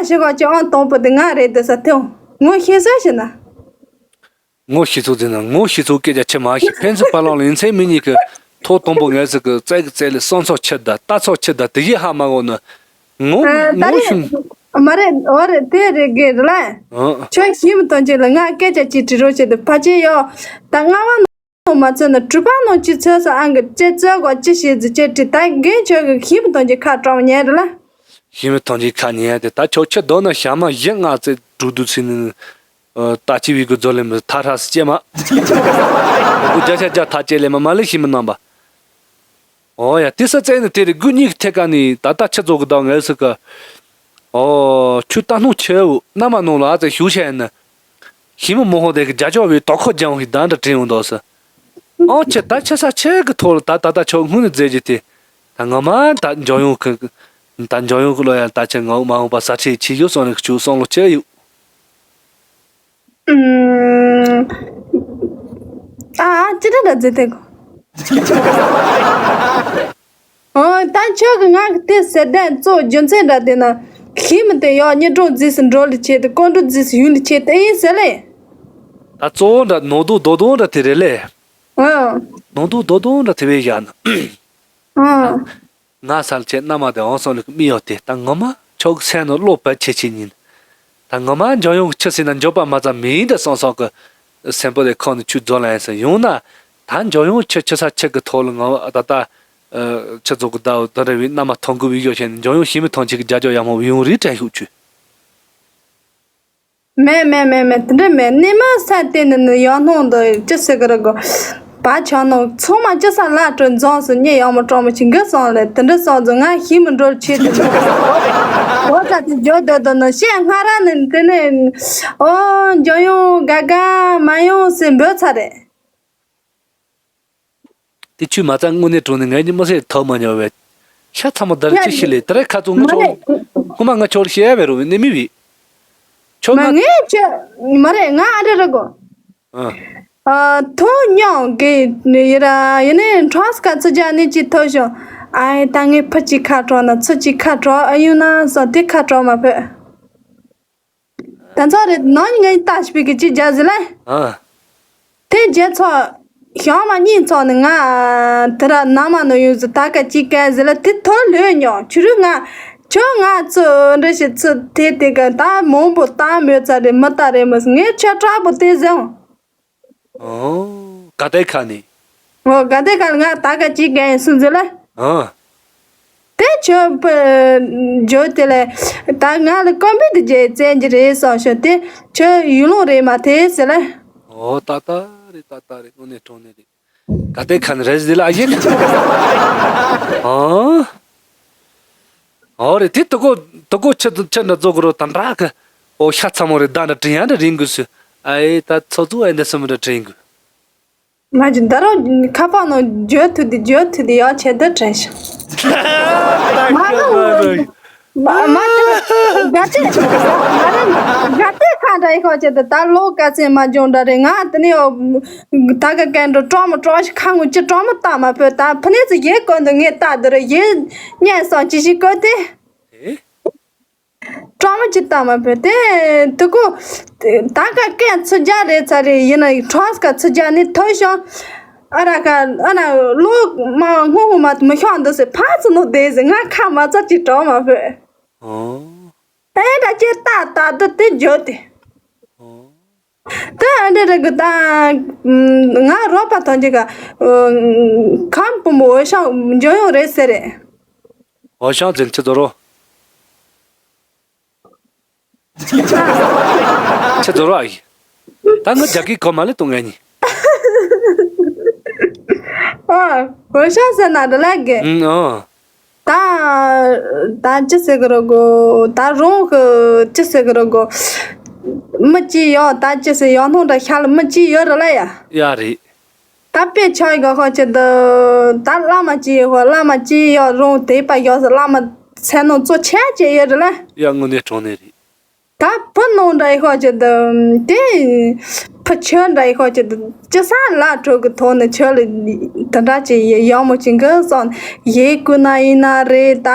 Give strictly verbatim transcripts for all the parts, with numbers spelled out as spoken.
ཤི་ག་ཅི་ཨང་དང་པོ་དེ་ང་རེད་དེ་ས་ཐེའོ། ངོ་ཤེས་ས་ཤི་ན། ངོ་ཤེས་ཚོ་ཟེར་ན་ངོ་ཤེས་ཚོ་སྐད་ཆ་ཆི་མ་ཤེས། ཕན་ཚུན་བར་ལང་ལ་ཡིན་ཚེ་མི་གཉིས་ཀྱི་ཐོག་དང་པོ་ངལ་གསོ་གི་རྩལ་གི་རྩལ་ལ་བསམ་ཚོགས་ཆི་ད་ལྟ་ཚོགས་ཆི་ད་དེ་ཡི་ཧ་མ་གོ་ནི། ངོ་ཨ། ད་ངོ་རེད། ཤུང་། མ་རེད། འོ་རེད། དེ་རེད་གི་རེད་ལ། ཨ། ཁྱོད་ཤི་མི་གཏོང་ཅིག་ལ་ང་སྐད་ཆ་ཅིག་དྲི་རོགས་བྱེད་དུ་ཕ་ཆེ་ཡོ། ད་ང་བ་ནོ་མ་ཚོད་ན་གྲུ་པ་ནོ་ཅི་ཚོད་ས་ཨང་གི་ཅེ་ཚོད་གོ་ཅི་ཤེས་ཟི་ཅེ་དྲི་ད་རྒན་ཁྱོད་གི་ཤི་མི་གཏོང་ཅིག་ཁ་གྲོང་ཉལ་རེད་ལ། ཤི་མི་གཏོང་ཅིག་ཁ་ཉལ་དེ་ད་ཁྱོད་ཁྱོད་དོ་ན་ཞག་མ་བཞི་ལྔ་ཙེ་དྲུག་དུ་ཚིག་ནི། ད་ཅི་བི་གི་རྫོ་ལེ་མི་ཐ་ཧྲ་སི་ཅེ་མ། གུ་བརྒྱ་ཆ་བརྒྱ་ཐ་ཅེ་ལེ་མ་མ་ལེ་ཤི་མི་གནང་པ། ཨོ་ཡ། དེ་ས་བཙལ་ནི་དེ་རེད། དགུ་གཉིས་ཀྱི་ཐད་ཀ་ནས་ད་ལྟ་ཆི་རྫོགས་གི་ད་ངལ་སི་ཀ། ཨོ་ཁྱོད་ད་སྣང་ཆེ་བོ་མནའ་མ་ནང་ལ་ཨ་ཙེ་ཞུ་བྱས་ནི། ཤི་མི་མོ་ཧོ་དེ་གི་རྒྱ་ཅོག་བའི་དོ་ཁོ་ལྗང་བའི་ཟླ་འདྲ་དྲན་འོང་དོ་སི། ཨོ་ཁྱེད་ད་ཆི་ས་ཆི་གི་ཐོག་ལ་ད་ད་ད་ཆོག་སྔོན་ནས་མཛད་རྒྱུ་དེ། ད་ངོ་མ་ད་འཇོན་ཡོང་གི། ད་འཇོན་ཡོང་གི་ལོ་ཡ་ད་ཆི་ངོ་མ་འོང་པ་ས་ཁྲེ་ཆི་ཡོད་སོང་ནས་ཁྱོད་བསམ་བློ་ཆི་ཡོད། ཨ། ཅི་འདྲ་འདྲ་མཛད་དེ་གོ། ཨོ་ད་ཁྱོད་ཀྱི་ང་གི་དེ་ཟེར་དན་གཙོ་རྒྱུ་མཚན་འདྲ་དེ་ན། ཤི་མི་དེ་ཡོག་ཉི་གྲོང་རྫིས་སུ་འགྲོ་ལི་ཆེ་དེ་ཀོང་གྲོང་རྫིས་སུ་ཡུལ་ལི་ཆེ་དེ་ཡིན་ཟེར་ལེ། ད་གཙོ་བོ་འདྲ་ནོ་དོ་དོ་དོ་འདྲ་དེ་རེད་ལེ། ཨོ། ནོ་དོ་དོ་དོ་འདྲ་དེ་བས་ཡག་ན། ཨོ། ང་སལ་ཆེ་མནའ་མ་དེ་འོང་སོང་ལུག་མི་ཡོད་དེ་ད་ངོ་མ་ཆོག་སེམས་ནང་བློ་བབ་ཆེ་ཆེ་ཉིན། ད་ངོ་མ་འཇོན་ཡོང་གི་ཆི་སྲིད་ན་འཇོན་པ་མ་ཙམ་མིན་དེ་སོང་སོང་གི་སེམས་པོ་དེ་ཁོང་ནི་ཆུ་རྫོ་ལ་ཡིན་སོང་ཡོང་ན་ད་འཇོན་ཡོང་ཆི་ཆི་ས་ཆི་གི་ཐོག་ལ་ངོ་ད་ལྟ་ཆི་རྫོགས་གི་ཟླ་བོ་དོ་རེ་བའི་མནའ་མ་ཐོང་གི་བི་ཡོ་ཆེན་འཇོན་ཡོང་ཤི་མི་ཐོང་ཆི་གི་རྒྱ་ཇོ་ཡ་མོ་བི་ཡོང་རི་དྲན་ཤུགས་ཆུ། མེད་མེད་མེད་མེད་དེ་འདྲ་མེད། གནས་མ་ས་དེ་ནི་ནི་ཡང་སྣང་འདི་ཅི་ཟེར་གི་རེད་གོ། བ་ཆང་ནང་ཚང་མ་ཅི་ས་ལ་སྤྲོད་འཛོམས་སུ་གཉེ་ཡང་མོ་གྲོགས་མོ་ཆེ་འགི་སོང་ལེ་དེ་འདྲ་སོང་ཙང་ང་ཤི་མི་འགྲོ་ཆེད་དུ་འགྲོ། འོ་ད་དེ་འཇོ་སྡོད་དོ་ནི་ཤེས་སྔ་ར་ནི་དེ་ནི་ཨོ་འཇོ་ཡོང་ག་ག་མ་ཡོང་སེ་འབོད་ཚར་རེད། དེ་ཆུ་མ་རྩ་དངོས་གནས་དྲང་ནས་ངས་ཀྱི་མི་སེར་ཐོག་མ་ཉོ་བས། ཤ་ཚ་མོ་དར་ཅི་ཤི་ལེ་དེ་རེད་ཁ་ཚུགས་ངུ་ཆོག་ལེ། ཧུ་མ་ང་ཆོར་ཤེས་ཡ་བེ་རུ་ནི་མི་བི། ཆོ་མ་ང་ངས་ཆོ་མ་རེད་ང་ཨ་རེ་རེ་གོ། ཨ། ཨ་ཐོ་ཉོ་གི་ཡི་ར་ཡི་ནི་ཁྲོས་ཀ་ཚུ་ཇ་ནི་ཅི་ཐོ་ཤོ། ཨའི་ད་ངས་ཕ་ཅི་ཁ་གྲོ་ན་ཚུ་ཅི་ཁ་གྲོ་ཨ་ཡུ་ན་སོ་དེ་ཁ་གྲོ་མ་ཕོད། ད་ཚོ་རེད་ནང་ངའི་ལྟ་ཞིག་པའི་གི་ཅི་རྒྱ་ཟི་ལ། ཨ། དེ་རྒྱ་ཚོ་ཞང་མ་གཉིས་ཚོ་ནི་ང་དེ་ར་ན་མ་ནོ་ཡོད་ཟི་ད་ག་ཅི་ག་ཟི་ལ་དེ་ཐོ་ལོས་ཉོ་ཆུ་རུ་ང་ཁྱོད་ང་ཚོ་འདྲ་ཞིག་ཚུ་དེ་དེ་ག་ད་མང་པོ་ད་མོད་ཙ་རེད་མི་ད་རེད་མི་ངས་ཆ་དྲག་པོ་དེ་ཟེར། ཨོ། ག་ཏའི་ཁ་ནས། ཨོ་ག་ཏའི་ཁ་ནས་ང་ད་ག་ཅི་ག་ཡིན་སུ་ཟེར་ལ། ཨ། དེ་ཁྱོད་བུ་ཇོ་དེ་ལས་ད་ང་ལ་ཀོམ་པི་དེ་རྗེས་བཙན་གྱི་རེད་སོང་ཤོད་དེ་ཁྱོད་ཡུལ་ལུང་རེད་མ་དེ་ཟེར་ལ། ཨོ་ད་ལྟ་རེད་ད་ལྟ་རེད་དངོས་གནས་དྲང་གནས་རེད། ག་ཏའི་ཁ་ནས་རེད་ཟེར་ལ་ཨ་ཡིན། ཨ། ཨོ་རེད་དེ་དུ་གོ་དུ་གོ་ཆི་ཆི་འདྲ་རྫོགས་གི་རོ་དང་འདྲ་གི། ཨོ་ཤ་ཚ་མོ་རེད་ད་འདྲ་དྲིན་ཡ་འདྲ་རིང་གི་སུ། ཨའི་ད་ཚོ་ཚོ་ཨེ་འདྲ་སུ་མི་འདྲ་དྲིན་གི། མ་གི་ད་རོ་ཁ་པར་ནང་བརྗོད་ཐུབ་དེ་བརྗོད་ཐུབ་དེ་ཡག་ཆེད་དུ་དྲན་ཤག་མ་ནོ་མ་མ་དེ་ག་ཏེ་མ་རེད་ག་ཏེ་ཁ་འདྲ་ཡི་ཁ་ཆེད་དུ་ད་ལོ་ག་ཚད་མ་འཇོང་འདྲ་རེད་ང་དེ་ནས་ད་ག་གན་འགྲོ་གྲོགས་མོ་གྲོགས་ཤིག་ཁ་ངོ་ཅི་གྲོགས་མོ་ལྟ་མ་ཕོད་ད་ཕ་ནས་ཚོ་ཡེ་གོན་དུ་ངས་ལྟ་དུ་རེད་ཡེ་ཉན་སོང་ཅི་ཞིག་གོ་དེ། ཨེ། གྲོགས་མོ་ཅི་ལྟ་མ་ཕོད་དེ་དུ་གོ། ད་ག་གན་ཚུ་རྒྱ་རེད་ཚ་རེད་ཡིན་ན་གྲོགས་ཀ་ཚུ་རྒྱ་ནི་ཐོས་ཤོང་། ཨ་ར་ཀ་ཨ་ན་ལོ་མ་སྔོན་སྔོན་མ་མི་ཤོང་འདུག་ཟེར་ཕ་ཚུ་ནོ་བསྡད་ཟེར་ང་ཁ་མ་ཚ་ཅི་གྲོགས་མ་ཕོད། ཨོ། ཨེ་འདྲ་ཅེ་ཏ་ཏ་འདི་དེ་འཇོ་དེ། ཨོ། ད་ཨ་འདྲ་རེ་གི་ད་ང་རོགས་པ་ཐོན་གྱི་ག་ཁམ་བུ་མོ་འོད་ཤང་འཇོ་ཡོང་རེད་ཟེར་རེད། འོད་ཤང་འཛིན་ཆི་ཛོ་རོ། ཆི་ཛོ་རོ་ཨ་ཡི། ད་ང་རྒྱ་སྐད་གོ་མ་ལེ་ཏོ་ངའི་ཉི། ཨ་འོད་ཤང་ཟེར་ན་འདི་ལ་གི། ཨང་ཨང་། ད་ད་ཅི་ཟེར་གི་རོ་གོ་ད་རོང་གི་ཅི་ཟེར་གི་རོ་གོ་མི་ཅི་ཡོད་ད་ཅི་ཟེར་ཡོད་ནོ་འདྲ་ཤ་ལ་མི་ཅི་ཡོད་ར་ལ་ཡ། ཡ་རེད། ད་དཔེ་ཆ་ཡི་ག་ཧོ་ཅི་འདི་ད་བླ་མ་ཅི་ཡོད་ཧོ་བླ་མ་ཅི་ཡོད་རོང་དེ་པ་ཡོད་ཟེར་བླ་མ་མཚན་ནོ་གཙོ་ཆེ་ཅི་ཡོད་ར་ལ། ཡ་དངོས་གནས་དྲང་གནས་རེད། ད་བུ་ནང་འདྲ་ཡི་ཧོ་ཅི་འདི་དེ་ ཕ་ཆོས་འདྲ་ཡི་ཁོ་ཅི་ཅི་ས་ལ་གྲོགས་ཀྱི་ཐོག་ནས་ཆོས་ལ་དེ་འདྲ་ཅིག་ཡ་ཡག་མོ་ཅིག་གི་སོང་ཡེ་ཀུ་ན་ཡིན་ན་རེད་ད།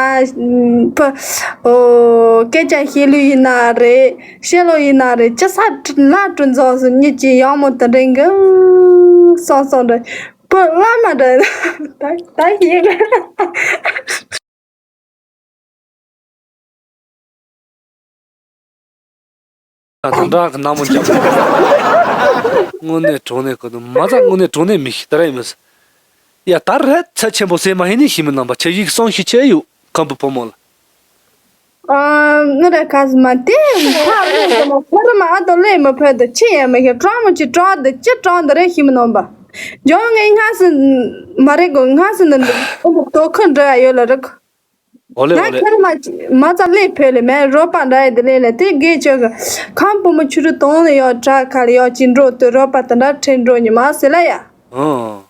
ཕ་ཨོ་སྐད་ཆ་བཤད་ལུགས་ཡིན་ན་རེད། བཤད་ལུགས་ཡིན་ན་རེད་ཅི་ས་ལ་གྲུ་འཛོགས་སུ་གཉིད་ཀྱི་ཡག་མོ་དེ་འདྲ་གི་སོང་སོང་འདྲ་ཕ་བླ་མ་འདྲ་ད་ད་ཡིན། ད་འདྲ་གི་སྣང་མོ་འཇམ། དངོས་གནས་དྲང་གནས་ཁོ་ནི་མ་རྩ་དངོས་གནས་དྲང་གནས་མི་ཤེས་ད་ར་ཡིན་མི་སྲིད། ཡ་ད་རེད་ཚད་ཆེན་པོ་སེ་མ་ཧེ་ནི་ཤི་མི་རྣམ་པ་ཁྱེད་ཡིག་གསང་ཤི་ཆེ་ཡོད་ཁམ་བུ་ཕོ་མོ་ལ། ཨ་ངི་ར་ཁ་སི་མ་དེ་ཕ་རེད་དེ་མ་ཁོ་ར་མ་ཨ་དོ་ལེ་མ་ཕོད་དེ་ཆི་ཡ་མ་ཤེས་གྲོགས་མོ་ཅི་གྲོགས་དེ་ཅི་གྲོགས་འདི་རེད་ཤི་མི་རྣམ་པ། ཇོ་ངའི་སྔ་སི་མ་རེད་གོ་སྔ་སི་ནི་འདི་ཨོ་དོ་ཁོ་འདྲ་ཡོད་ལ་རེད། ཨོ་ལེ་ཨོ་ང་ལེ། ཁྱེད་མ་མ་ཙམ་ལས་ཕེ་ལེ་མེ་རོ་པ་འདྲ་ཡི་དེ་ལས་ལས་དེ་དགེ་ཆོས་གི་ཁམ་བུ་མོ་ཆུ་རུ་དོང་ནས་ཡོད་དྲ་ཁ་ལ་ཡོད་ཅི་འགྲོ་དུ་རོ་པ་དེ་འདྲ་ཁྲེན་འགྲོ་ཉི་མ་ཟེར་ལ་ཡ། ཨང་།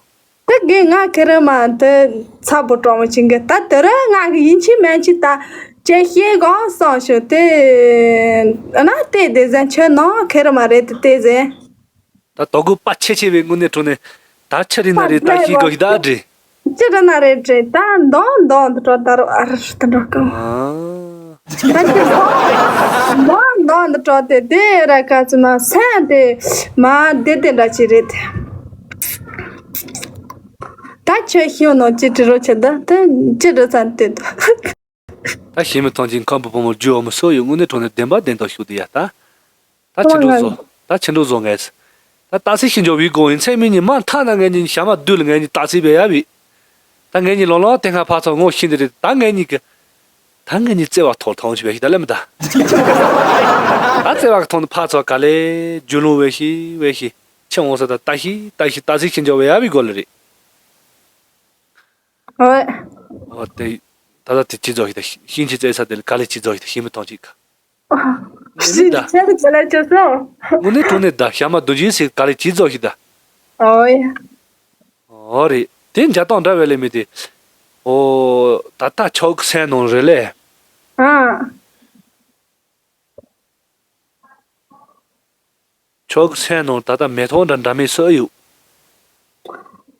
དེ་དགེ་ང་ཁྱེད་ར་མ་དེ་ཚ་པོ་གྲོགས་མོ་ཆིང་གི་ད་དེ་ར་ང་གི་ཡིན་ཆི་མེན་ཆི་ད་ཅེ་ཤེ་གང་སོང་ཤོ་དེ་ཨ་ན་དེ་དེ་ཟན་ཆོས་ནང་ཁྱེད་ར་མ་རེད་དེ་དེ་ཟན། ད་དོ་གུ་པ་ཆེ་ཆེ་བའི་དངོས་གནས་དྲང་གནས་ད་ཆི་རི་ན་རི་ད་ཤི་གོ་ཤི་ད་འདྲི། ཅི་རི་ན་རི་འདྲི་ད་མདོང་མདོང་དུ་འགྲོ་ད་རོ་ཨ་རི་དུ་འགྲོ་གི། ཨ། ད་ཅི་མདོང་མདོང་དུ་འགྲོ་དེ་དེ་ར་ཀ་ཙི་མ་སེང་དེ་མ་དེ་དེ་འདྲ་ཅི་རེད་དེ། ད་ཁྱོད་ཤི་ནོ་ཅི་དྲི་རོ་ཆེ་ད་དེ་ཅི་རི་ཙན་དེ་དུ། ད་ཤེས་མི་ཐོང་ཅིང་ཁམ་བུ་བུ་མོ་རྒྱུ་བ་མོ་སོ་ཡོད་དངོས་གནས་དྲང་གནས་བདེན་པ་བདེན་དོ་ཤུགས་དེ་ཡ་ད། ད་ཆི་འགྲོ་བཟོ། ད་ཆི་འགྲོ་བཟོ་ངས། ད་ཏག་སི་ཤི་འཇོག་བི་གོ་ཡིན་ཚེ་མི་ཉི་མ་ཐ་ན་ངས་ཉིན་ཞྭ་མ་བདུད་ལ་ངས་ཉིན་ཏག་སི་བེ་ཡ་བི། ད་ངས་ཉིན་ལོ་ལོ་དེ་སྔ་ཕ་ཚོ་ངོ་ཤི་འདི་རེད་ད་ངས་ཉིན་གི། ད་ངས་ཉིན་བརྩེ་བ་ཐོར་ཐོང་ཞིག་བེ་ཤི་ད་ལེ་མི་ད། ད་བརྩེ་བ་གི་ཐོང་ནི་ཕ་ཚོ་ག་ལེ་རྒྱུ་ལུང་བེ་ཤི་བེ་ཤི། ཆེ་འོང་ས་ད་ཏག་ཤི་ཏག་ཤི་ཏག་སི་ཤི་འཇོག་བེ་ཡ་བི་གོ་ལེ་རེད། ཨོ། ཨོ་དེ། ད་ད་དེ་ཅི་ཚོ་ཤི་ད་ཤིང་ཆི་བརྩེ་ས་དེ་ལ་ག་ལེ་ཅི་ཚོ་ཤི་ད་ཤི་མི་ཐོང་ཅིག་ག། ཞིག་ཁྱེད་ཀྱི་ལ་ཅོ་སོང་། དངོས་གནས་དྲང་གནས་ད་ཞྭ་མ་བདུན་ཅུའི་ཟེར་ག་ལེ་ཅི་ཚོ་ཞིག་ད། ཨོ་ཡ། ཨོ་རེད། དེ་འཇའ་སྟོང་འདྲ་བའི་ལས་མི་དེ། ཨོ། ད་ལྟ་ཆོག་གི་སེམས་ནང་རེད་ལེ། ཨ། ཆོག་གི་སེམས་ནང་ད་ལྟ་མེ་ཏོག་འདྲ་འདྲ་མི་སུ་ཡོད།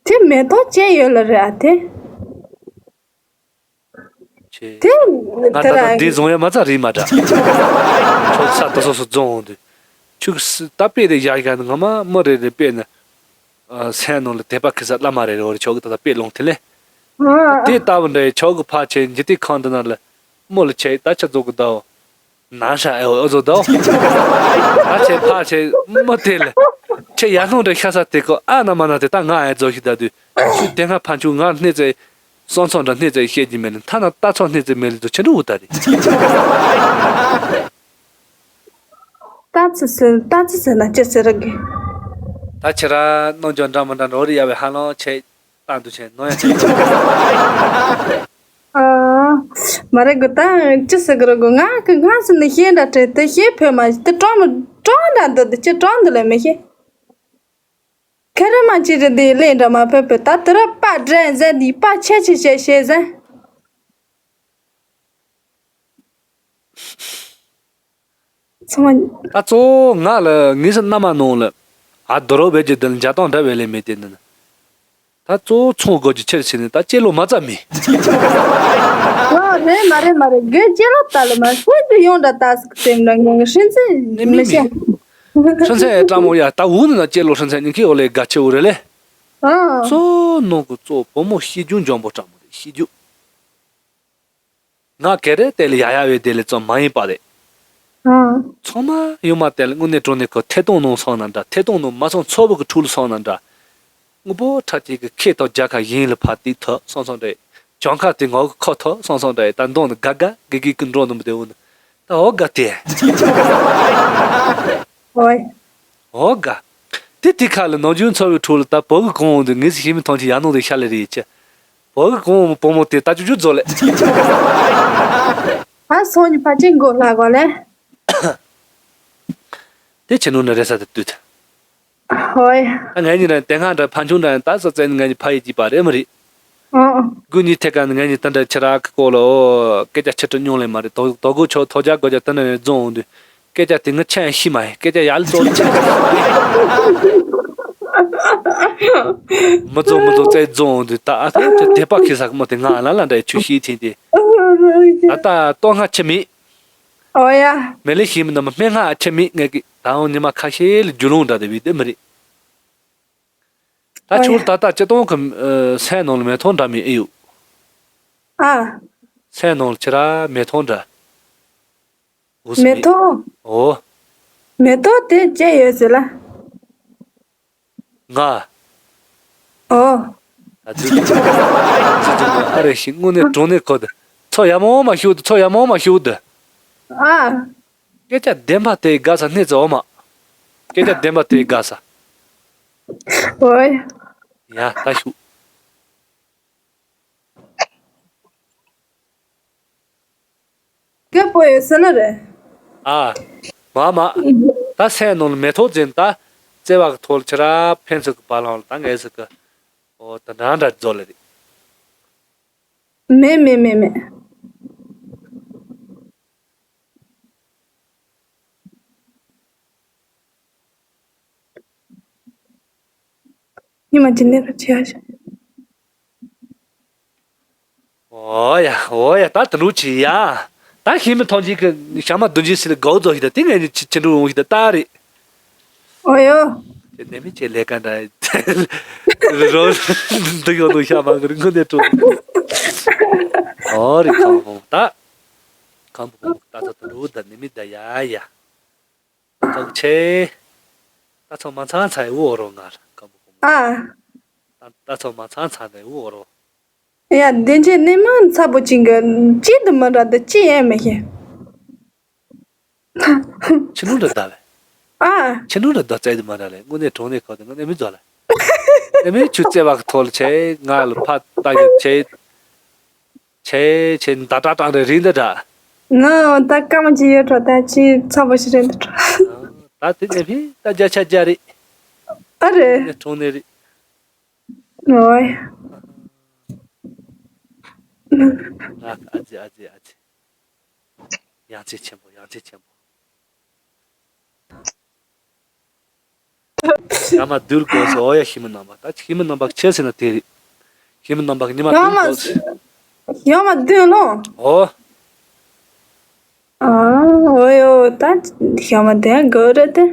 དེ་མེ་ཏོག་ཅན་ཡོད་ལ་རེད་ཨ་དེ། ཆེ། དེ་ང་ད་ལྟ་འདི་བཟུང་ཡ་མ་ཚ་རིག་མ་འདྲ། ཆོག་ས་ད་སོ་སོ་རྫོང་འོང་དུས། ཆུ་ད་དཔེ་དེ་ཡ་ཡ་ང་མ་མི་རེ་རེ་དཔེ་ན། སེམས་ནང་ལ་དད་པ་ཁི་ས་བླ་མ་རེ་རེ་འོ་རེ་ཆོག་གི་ད་ལྟ་དཔེ་ལོང་དེ་ལེ། དེ་ལྟ་བུ་འདྲ་ཡི་ཆོག་གི་ཕ་ཆེ་འཇི་ཏི་ཁང་དུ་ན་ལ། མོ་ལ་ཆེ་ད་ཆ་རྫོགས་གི་ད་འོ། ན་ཧྲ་ཨེ་འོ་ཨོ་ཛོ་དོ། ད་ཆེ་ཕ་ཆེ་མོ་དེ་ལ། ཆེ་ཡར་ལྷུང་འདྲ་ཤ་ས་དེ་ཀོ་ཨ་ན་མ་ན་དེ་ད་ང་ཨེ་ཛོ་ཤི་ད་དུས། ཆུ་དེ་སྔ་ཕན་ཆུ་ང་སྣེ་ཙེ། སོང་ཚོང་འདྲ་སྣེ་ཙེ་བཤད་ཀྱི་མེད་ལ་ཐ་ན་ལྟ་ཚོགས་སྣེ་ཙེ་མེད་ལ་དུ་ཆེ་འགྲོ་འུ་ད་རེད། ལྟ་ཚི་ཟེར་ལྟ་ཚི་ཟེར་ན་ཅི་ཟེར་གི། ད་ཁྱེད་རང་རྣམ་འགྱུར་འདྲ་མི་འདྲ་འགྲོ་རེ་ཡ་བའི་ཧ་ལམ་ཆེ། ལྟ་འདུ་ཆེ་ནོ་ཡ་ཆེ། ཨ། མ་རེད་གི་ད་ཅི་ཟེར་གི་རེད་གི་ང་གི་ང་ཟེར་ནི་ཤེས་འདྲ་བྲལ་དེ་ཤེས་ཕོད་མ་ཤེས་དེ་གྲོགས་མི་གྲོགས་འདྲ་འདི་འདི་ཅི་གྲོགས་འདི་ལས་མི་ཤེས། ཁེ་རེ་མ་ཅི་རེད་འདི་ལས་འདྲ་མ་ཕོད་ཕོད་ད་དེ་ར་པ་འདྲ་ཟེར་འདི་པ་ཆེ་ཆེ་བྱེད་བྱེད་ཟེར། ཚང་མ། ད་གཙོ་བོ་ང་ལ་ངེས་སུ་མནའ་མ་ནང་ལ་ཨ་རྡོ་རོ་བེད་ཀྱི་དུ་ལ་འཇའ་སྟོང་འདྲ་བའི་ལས་མེད་དེ་འདི་ནི། ད་གཙོ་བོ་ཚོང་སྒོ་གྱི་ཕྱིར་ཕྱིན་ནས་ད་ལྕེ་ལོ་མ་ཙམ་མེད། ཨོ་རེད་མ་རེད་མ་རེད་དགེ་ལྕེ་ལོ་ད་ལ་མ་ཤོད་དུ་ཡོང་འདྲ་ད་སུ་དེ་འདྲ་ངས་ཧྲིན་ཙེ་ནི་མི་མི་ཤེས། མི་ཧྲིན་ཙེ་ཨེ་སྤྲང་མོ་ཡ་ད་འུ་ནི་ན་ལྕེ་ལོ་ཧྲིན་ཙེ་ཉིན་ཁའི་འོ་ལས་དགའ་ཆེ་འུ་རེད་ལེ། ཨ། གཙོ་བོ་ནང་གི་གཙོ་བོ་བུ་མོ་ཤེས་རྒྱུ་འཇོན་པོ་སྤྲང་མོ་རེད་ཤེས་རྒྱུ། ང་ག་རེ་དེ་ལ་ཡ་ཡ་བའི་དེ་ལ་ཙམ་མ་ཡིན་པ་རེད། ཨང་། ཚང་མ་ཡོང་མ་དེ་ལ་དངོས་གནས་དྲང་གནས་ཁོ་ཐད་གཏོང་ནང་སོང་ན་འདྲ་ཐད་གཏོང་ནང་མ་སོང་ཚོགས་པ་གི་ཁྲོད་ལ་སོང་ན་འདྲ། དངོས་པོ་ཁྲ་ཅིག་གི་ཁེ་ཐོག་རྒྱལ་ཁ་ཡིན་ལ་ཕ་ཏིག་ཐོག་སོང་སོང་འདྲ། གྱོང་ཁ་དེ་ངོ་གི་ཁོ་ཐོག་སོང་སོང་འདྲ་ད་འདོང་ནི་དགའ་དགའ་དགེ་དགེ་གི་འགྲོ་ནི་མི་དེ་འུ་ནི་ད་འོ་དགའ་དེ། ཨོའི། འོ་དགའ། དེ་དེ་ཁ་ལ་ནམ་རྒྱུན་ཚོགས་པའི་ཁྲོད་ལ་ད་བོད་གི་གོང་འོང་དུས་ངེས་སུ་ཤེས་མི་ཐོང་ཆེ་ཡ་ནོ་དེ་ཤ་ལེ་རེད་ཅེ། བོད་གི་གོང་འོང་བུ་མོ་དེ་ད་ཅུ་ཅུ་རྫོགས་ལེ། ཨ་སོང་ཉི་ཕ་ཅིང་གོ་ལ་གོ་ལེ། དེ་ཆེ་ནོ་ནི་རེ་ས་དེ་དུས། ཧོའི། ད་ངས་ཉིན་རེ་དེ་སྔ་འདྲ་ཕན་ཆུང་འདྲ་ད་ས་བཙན་ངས་ཉི་ཕ་ཡི་གྱིས་པ་རེད་མི་རེད། ཨོ་ཨོ། དགུ་གཉིས་ཐད་ཀ་ནི་ངས་ཉི་ད་འདྲ་ཁྱི་ར་གི་སྐོར་ལ་ཨོ་སྐད་ཆ་ཆེ་དྲགས་མྱོང་ལེ་མ་རེད་དོ་དོ་དགོ་ཆོག་ཐོ་རྒྱག་དགོ་རྒྱ་ད་འདྲ་རེ་རྫོང་འོང་དུས། སྐད་ཆ་དེ་ངས་ཆ་ཡང་ཤི་མ་ཡིན། སྐད་ཆ་ཡག་ལ་ཙོག་ཆ། མི་ཙོག་མི་ཙོག་བཙལ་རྫོང་དུ་ད་ཨ་ཐང་ཆ་དད་པ་ཁེ་ས་མོ་དེ་ང་ལ་ལ་འདྲ་ཆུ་ཤི་ཐེན་དེ། ད་ལྟ་ལྟོ་སྔ་ཆི་མེད། ཨོ་ཡ། མེ་ལེ་ཤི་མི་ན་མ་སྨན་སྔ་ཆི་མེད་ངས་ཀི་ད་འོང་ཉི་མ་ཁ་ཤས་ལ་རྒྱུ་ལུང་འདྲ་དེ་བི་དེ་མི་རེད། ད་ཨོ་ཡ། ཆུ་ལ་ད་ལྟ་ཅི་གཏོང་གི་སའི་ནང་ལ་མེ་ཐོང་འདྲ་མི་ཨེ་ཡོད། ཨ། སའི་ནང་ལ་ཁྱེད་ར་མེ་ཐོང་འདྲ། འོ་མེ་སྨད། ཐོག་འོ། མེ་ཏོག་དེ་བཅད་ཡོད་ཟེར་ལ། ང་། ཨོ། ཨ་ཙི་ཙི་ཙི་ཙི་ཨ་རེ་ཞིག་དངོས་གནས་དྲང་གནས་ཁོ་དེ། ཚོ་ཡ་མོ་མ་ཞུ་དེ། ཚོ་ཡ་མོ་མ་ཞུ་དེ། ཨ། སྐད་ཆ་བདེན་པ་དེ་དགའ་ས་སྣེ་ཙི་འོ་མ། སྐད་ཆ་བདེན་པ་དེ་དགའ་ས། ཨོ་ཡ། ཡ་ད་ཞུ། རྒད་པོ་ཡོད་ཟེར་ལ་རེད། ཨ། མ་མ། ད་སའི་ནང་ལ་མེ་ཏོག་འཛིན་ད། བརྩེ་བ་གི་ཐོག་ལ་ཁྱེད་ར་ཕན་ཚུན་གི་བར་ལང་ལ་ད་ངས་ཟིག་གི་ཨོ་ད་འདྲ་འདྲ་རྫོགས་ལ་རེད། མེད་མེད་མེད་མེད། ཉི་མ་ཅི་ནས་ར་ཆེ་ཡ་ཞིག་ཨོ་ཡ་ཨོ་ཡ། ད་དུ་ལུ་ཆི་ཡ། ད་ཤི་མི་ཐོང་ཅིག་གི་ཞག་མ་བདུན་ཅི་སི་ལ་གའུ་ཛོ་ཞིག་ད་ཏི་ངས་ནི་ཆི་ཆི་འགྲུ་འོང་ཞིག་ད་ད་རེད། ཨོ་ཡོ། དེ་ནས་མི་ཆེ་ལས་ཀ་འདྲ། རོ་འདུག་ཡོང་འདུག་ཤ་མ་གི་རི་ངུ་ནས་དྲོ། ཨོ་རི་ཁམ་བུ་ད། ཁམ་བུ་ད་ཚོ་དུ་རུ་ད་ནི་མི་ད་ཡ་ཡ། ཐོག་ཆེ། ད་ཚོ་མ་ཚང་ཚ་ཡི་འུ་ཨོ་རོ་ང་ར་ཁམ་བུ་ཁོ་མོ། ཨ། ད་ད་ཚོ་མ་ཚང་ཚ་ནས་འུ་ཨོ་རོ། ཡ་དེ་ཆེ་ནི་མ་ཚ་པོ་ཅིག་གི་ཅི་དུ་མ་འདྲ་དུ་ཅི་ཡན་མི་ཤེས། ཕྱི་ནང་ར་ཟླ་བས། ཨ། ཕྱི་ནང་ར་ཟླ་བཙལ་དུ་མ་འདྲ་ལས་དངོས་གནས་གྲོང་ནས་ཁོ་དེ་དངོས་གནས་མི་འཛོ་ལ། ཨེ་མི་ཆུ་བཙལ་བ་གི་ཐོག་ལ་ཆེ་ང་ལ་ཕ་ལྟ་ཡོད་ཆེ། ཆེ་ཆེ་ད་ད་ད་རེ་རིང་ད་ད། ང་ད་སྐར་མ་ཅི་ཡོད་འགྲོ་ད་ཅི་ཚ་པོ་ཞིག་རེད་འདུག་འགྲོ། ད་དེ་ནས་ཕི་ད་བརྒྱ་ཆ་བརྒྱ་རེད། ཨ་རེད། དངོས་གནས་གྲོང་ནས་རེད། ཨོའི། ཨ་ཨ་ཙི་ཨ་ཙི་ཨ་ཙི། ཡང་རྩེ་ཆེན་པོ་ཡང་རྩེ་ཆེན་པོ། ཡ་མ་བདུད་དགོས་སོ་ཨོ་ཡ་ཤི་མི་རྣམ་པ་ད་ཤི་མི་རྣམ་པ་ཆེ་ཟེར་ན་དེ་རེད། ཤི་མི་རྣམ་པ་ཉི་མ་ཡོང་བདུད་མ་དགོས་སོ། ཡོང་མ་བདུད་ལོ། ཨོ། ཨ་ཨོ་ཡོ་ད་ཡོང་མ་བདུད་དགོས་རེད་དེ།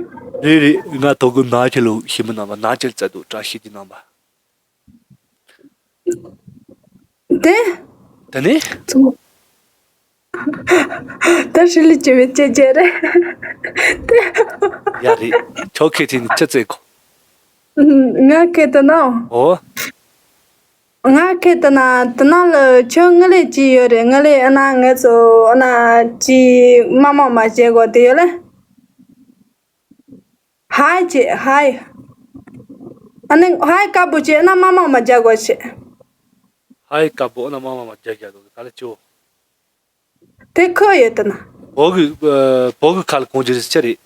རེད་རེད་ང་དོ་ཀུན་ནག་ཁྱི་ལོ་ཤི་མི་རྣམ་པ་ནག་ཁྱི་རྩ་དུ་བཀྲ་ཤིས་ཀྱི་རྣམ་པ། དེ། དེ་ནི། ད་ཧྲི་ལི་ཅི་བེ་ཅེ་ཅེ་རེད། དེ། ཡ་རེད། ཁྱོད་ཁེ་ཐིན་ཆི་ཙེ་གོ། ང་ཁེ་ཏི་ན། ཨོ། ང་ཁེ་ཏི་ན་དི་ན་ལ་ཁྱོད་ངི་ལེ་ཅི་ཡོད་རེད། ངི་ལེ་ཨ་ན་ངི་ཚོ་ཨ་ན་ཅི་མ་མ་མ་བྱེད་གོ་དེ་ཡོད་ལེ། ཧའི་ཅེ་ཧའི། ཨ་ནི་ཧའི་དཀར་པོ་ཅེ་ཨ་ན་མ་མ་མ་རྒྱག་དགོས་ཤེ། ཧའི་དཀར་པོ་ཨ་ན་མ་མ་མ་རྒྱག་རྒྱག་དགོས་ག་ལ་ཅོ། དེ་ཁོ་ཡོད་དེ་ན། བོ་གི་ཨ་བོ་གི་ཁ་ལ་གོང་ཅི་རེད་ཅི་རེད།